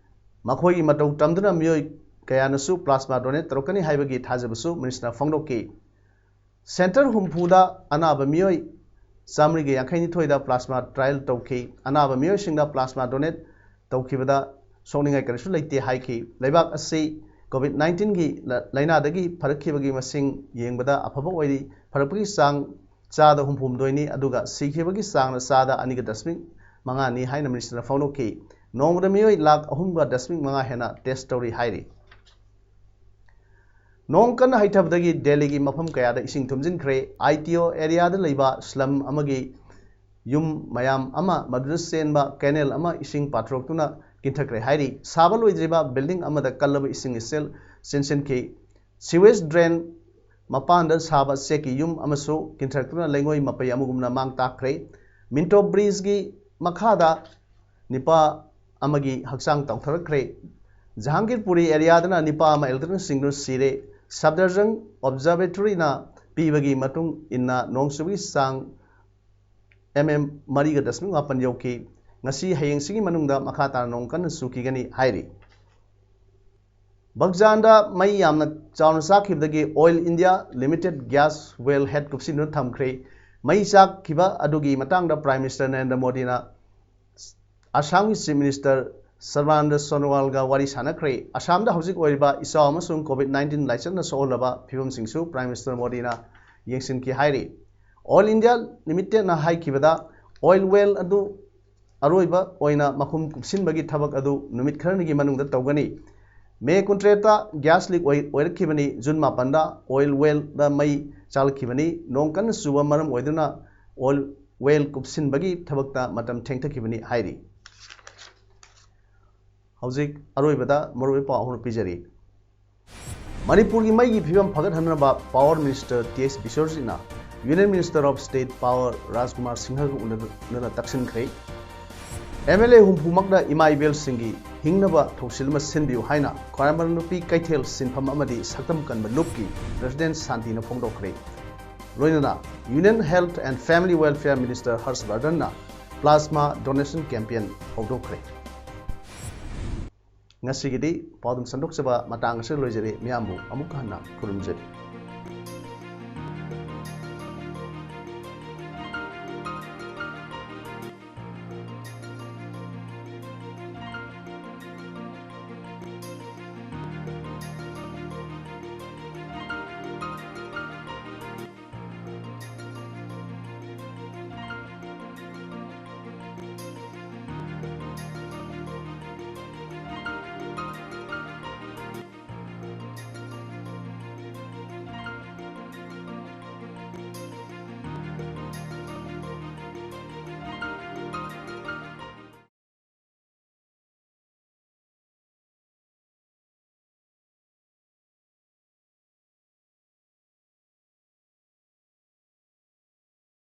ꯃꯈꯣꯏꯒꯤ ꯃꯇꯧ ꯇꯝꯗꯨꯅ ꯃꯤꯑꯣꯏ ꯀꯌꯥꯅꯁꯨ plasma donate ꯇꯧꯔꯛꯀꯅꯤ ꯍꯥꯏꯕꯒꯤ ꯊꯥꯖꯕꯁꯨ minister ꯅ ꯐꯣꯡꯗꯣꯛꯈꯤ꯫ Centre ꯍꯨꯝꯐꯨꯗ ꯑꯅꯥꯕ ꯃꯤꯑꯣꯏ ꯆꯥꯃꯔꯤꯒ ꯌꯥꯡꯈꯩꯅꯤꯊꯣꯏꯗ plasma trial ꯇꯧꯈꯤ꯫ ꯑꯅꯥꯕ ꯃꯤꯑꯣꯏꯁꯤꯡꯗ plasma donate ꯇꯧꯈꯤꯕꯗ ꯁꯣꯛꯅꯤꯡꯉꯥꯏ ꯀꯔꯤꯁꯨ ꯂꯩꯇꯦ ꯍꯥꯏꯈꯤ꯫ ꯂꯩꯕꯥꯛ ꯑꯁꯤ COVID nineteen ꯒꯤ ꯂ-, ꯂꯥꯏꯅꯥꯗꯒꯤ ꯐꯔꯛꯈꯤꯕꯒꯤ ꯃꯁꯤꯡ ꯌꯦꯡꯕꯗ ꯑꯐꯕ ꯑꯣꯏꯔꯤ꯫ ꯐꯔꯛꯄꯒꯤ ꯆꯥꯡ ꯆꯥꯗ ꯍꯨꯝꯐꯨꯍꯨꯝꯗꯣꯏꯅꯤ, ꯑꯗꯨꯒ ꯁꯤꯈꯤꯕꯒꯤ ꯆꯥꯡꯅ ꯆꯥꯗ ꯑꯅꯤꯒ ꯗꯁꯃꯤꯛ ꯃꯉꯥꯅꯤ ꯍꯥꯏꯅ minister ꯅ ꯐꯣꯡꯗꯣꯛꯈꯤ꯫ ꯅꯣꯡꯃꯗ ꯃꯤꯑꯣꯏ ꯂꯥꯈ ꯑꯍꯨꯝꯒ ꯗꯁꯃꯤꯛ ꯃꯉꯥ ꯍꯦꯟꯅ test ꯇꯧꯔꯤ ꯍꯥꯏꯔꯤ꯫ ꯅꯣꯡ ꯀꯟꯅ ꯍꯩꯊꯕꯗꯒꯤ ꯗꯦꯜꯂꯤꯒꯤ ꯃꯐꯝ ꯀꯌꯥꯗ ꯏꯁꯤꯡ ꯊꯨꯝꯖꯤꯟꯈ꯭ꯔꯦ꯫ ITO area ꯗ ꯂꯩꯕ slum ꯑꯃꯒꯤ ꯌꯨꯝ ꯃꯌꯥꯝ ꯑꯃ ꯃꯗꯨꯗ ꯆꯦꯟꯕ canal ꯑꯃ ꯏꯁꯤꯡ ꯄꯥꯊꯣꯔꯛꯇꯨꯅ ꯀꯤꯟꯊꯈ꯭ꯔꯦ ꯍꯥꯏꯔꯤ꯫ ꯁꯥꯕ ꯂꯣꯏꯗ꯭ꯔꯤꯕ building ꯑꯃꯗ ꯀꯜꯂꯕ ꯏꯁꯤꯡ ꯏꯆꯦꯜ ꯆꯦꯟꯁꯤꯟꯈꯤ꯫ Sewage drain ꯃꯄꯥꯟꯗ ꯁꯥꯕ ꯆꯦꯛꯀꯤ ꯌꯨꯝ ꯑꯃꯁꯨ ꯀꯤꯟꯊꯔꯛꯇꯨꯅ ꯂꯩꯉꯣꯏ ꯃꯄꯩ ꯑꯃꯒꯨꯝꯅ ꯃꯥꯡ ꯇꯥꯛꯈ꯭ꯔꯦ꯫ Minto bridge ꯀꯤ ꯃꯈꯥꯗ ꯅꯤꯄꯥ ꯑꯃꯒꯤ ꯍꯛꯆꯥꯡ ꯇꯥꯎꯊꯔꯛꯈ꯭ꯔꯦ꯫ ꯖꯍꯥꯡꯒꯤꯔꯄꯨꯔꯤ area ꯗꯅ ꯅꯤꯄꯥ ꯑꯃ electric ꯁꯤꯡꯗꯨꯅ ꯁꯤꯔꯦ꯫ ꯁꯐꯗꯔꯖꯪ observatory ꯅ ꯄꯤꯕꯒꯤ ꯃꯇꯨꯡ ꯏꯟꯅ ꯅꯣꯡ ꯆꯨꯕꯒꯤ ꯆꯥꯡ mm ꯃꯔꯤꯒ ꯗꯁꯃꯤꯛ ꯃꯥꯄꯟ ꯌꯧꯈꯤ꯫ ꯉꯁꯤ ꯍꯌꯦꯡꯁꯤꯒꯤ ꯃꯅꯨꯡꯗ ꯃꯈꯥ ꯇꯥꯅ ꯅꯣꯡ ꯀꯟꯅ ꯆꯨꯈꯤꯒꯅꯤ ꯍꯥꯏꯔꯤ꯫ ꯕꯛꯖꯥꯟꯗ ꯃꯩ ꯌꯥꯝꯅ ꯆꯥꯎꯅ ꯆꯥꯛꯈꯤꯕꯗꯒꯤ Oil India Limited gas well head ꯀꯨꯞꯁꯤꯟꯗꯨꯅ ꯊꯝꯈ꯭ꯔꯦ꯫ ꯃꯩ ꯆꯥꯛꯈꯤꯕ ꯑꯗꯨꯒꯤ ꯃꯇꯥꯡꯗ Prime Minister ꯅꯔꯦꯟꯗ꯭ꯔ ꯃꯣꯗꯤꯅ ꯑꯁꯥꯝꯒꯤ Chief Minister ꯁꯔꯕꯥꯅꯟꯗ ꯁꯣꯅꯣꯋꯥꯜꯒ ꯋꯥꯔꯤ ꯁꯥꯟꯅꯈ꯭ꯔꯦ꯫ ꯑꯁꯥꯝꯗ ꯍꯧꯖꯤꯛ ꯑꯣꯏꯔꯤꯕ ꯏꯆꯥꯎ ꯑꯃꯁꯨꯡ ꯀꯣꯚꯤꯗ ꯅꯥꯏꯟꯇꯤꯟ ꯂꯥꯏꯆꯠꯅ ꯁꯣꯛꯍꯜꯂꯕ ꯐꯤꯕꯝꯁꯤꯡꯁꯨ ꯄ꯭ꯔꯥꯏꯝ ꯃꯤꯅꯤꯁꯇꯔ ꯃꯣꯗꯤꯅ ꯌꯦꯡꯁꯤꯟꯈꯤ ꯍꯥꯏꯔꯤ꯫ ꯑꯣꯏꯜ ꯏꯟꯗꯤꯌꯥ ꯂꯤꯃꯤꯇꯦꯗꯅ ꯍꯥꯏꯈꯤꯕꯗ, ꯑꯣꯏꯜ ꯋꯦꯜ ꯑꯗꯨ ꯑꯔꯣꯏꯕ ꯑꯣꯏꯅ ꯃꯈꯨꯝ ꯀꯨꯞꯁꯤꯟꯕꯒꯤ ꯊꯕꯛ ꯑꯗꯨ ꯅꯨꯃꯤꯠ ꯈꯔꯅꯤꯒꯤ ꯃꯅꯨꯡꯗ ꯇꯧꯒꯅꯤ꯫ ꯃꯦ ꯀꯨꯟꯇꯔꯦꯠꯇ ꯒ꯭ꯌꯥꯁ ꯂꯤꯛ ꯑꯣꯏ-, ꯑꯣꯏꯔꯛꯈꯤꯕꯅꯤ꯫ ꯖꯨꯟ ꯃꯥꯄꯟꯗ ꯑꯣꯏꯜ ꯋꯦꯜꯗ ꯃꯩ ꯆꯥꯛꯂꯛꯈꯤꯕꯅꯤ꯫ ꯅꯣꯡ ꯀꯟꯅ ꯆꯨꯕ ꯃꯔꯝ ꯑꯣꯏꯗꯨꯅ ꯑꯣꯏꯜ ꯋꯦꯜ ꯀꯨꯞꯁꯤꯟꯕꯒꯤ ꯊꯕꯛꯇ ꯃꯇꯝ ꯊꯦꯡꯊꯈꯤꯕꯅꯤ ꯍꯥꯏꯔꯤ꯫ ꯍꯧꯖꯤꯛ ꯑꯔꯣꯏꯕꯗ ꯃꯔꯨꯑꯣꯏꯕ ꯄꯥꯎ ꯑꯍꯨꯝ ꯄꯤꯖꯔꯤ꯫ ꯃꯅꯤꯄꯨꯔꯒꯤ ꯃꯩꯒꯤ ꯐꯤꯕꯝ ꯐꯒꯠꯍꯟꯅꯕ ꯄꯥꯋꯔ ꯃꯤꯅꯤꯁꯇꯔ ꯇꯤ ꯑꯦꯁ ꯕꯤꯁ꯭ꯋꯖꯤꯠꯅ union minister of state power Rajkumar ꯁꯤꯡꯍꯒ ꯎꯅꯗꯨꯅ ꯇꯛꯁꯤꯟꯈ꯭ꯔꯦ꯫ ꯑꯦꯝ ꯑꯦꯜ ꯑꯦ ꯍꯨꯝꯐꯨꯃꯛꯅ ꯏꯃꯥ ꯏꯕꯦꯜꯁꯤꯡꯒꯤ ꯍꯤꯡꯅꯕ ꯊꯧꯁꯤꯜ ꯑꯃ ꯁꯤꯟꯕꯤꯌꯨ ꯍꯥꯏꯅ ꯈ꯭ꯋꯥꯏꯔꯝꯕꯟ ꯅꯨꯄꯤ ꯀꯩꯊꯦꯜ ꯁꯤꯟꯐꯝ ꯑꯃꯗꯤ ꯁꯛꯇꯝ ꯀꯟꯕ ꯂꯨꯞꯀꯤ ꯄ꯭ꯔꯦꯁꯤꯗꯦꯟꯠ ꯁꯥꯟꯇꯤꯅ ꯐꯣꯡꯗꯣꯛꯈ꯭ꯔꯦ꯫ ꯂꯣꯏꯅꯅ Union Health and Family Welfare Minister Harsh ꯕꯔꯙꯟꯅ plasma donation campaign ꯍꯧꯗꯣꯛꯈ꯭ꯔꯦ꯫ ꯉꯁꯤꯒꯤꯗꯤ ꯄꯥꯎꯗꯝ ꯁꯟꯗꯣꯛꯆꯕ ꯃꯇꯥꯡ ꯑꯁꯤꯗ ꯂꯣꯏꯖꯔꯦ꯫ ꯃꯤꯌꯥꯝꯕꯨ ꯑꯃꯨꯛ ꯍꯟꯅ ꯈꯨꯔꯨꯝꯖꯔꯤ꯫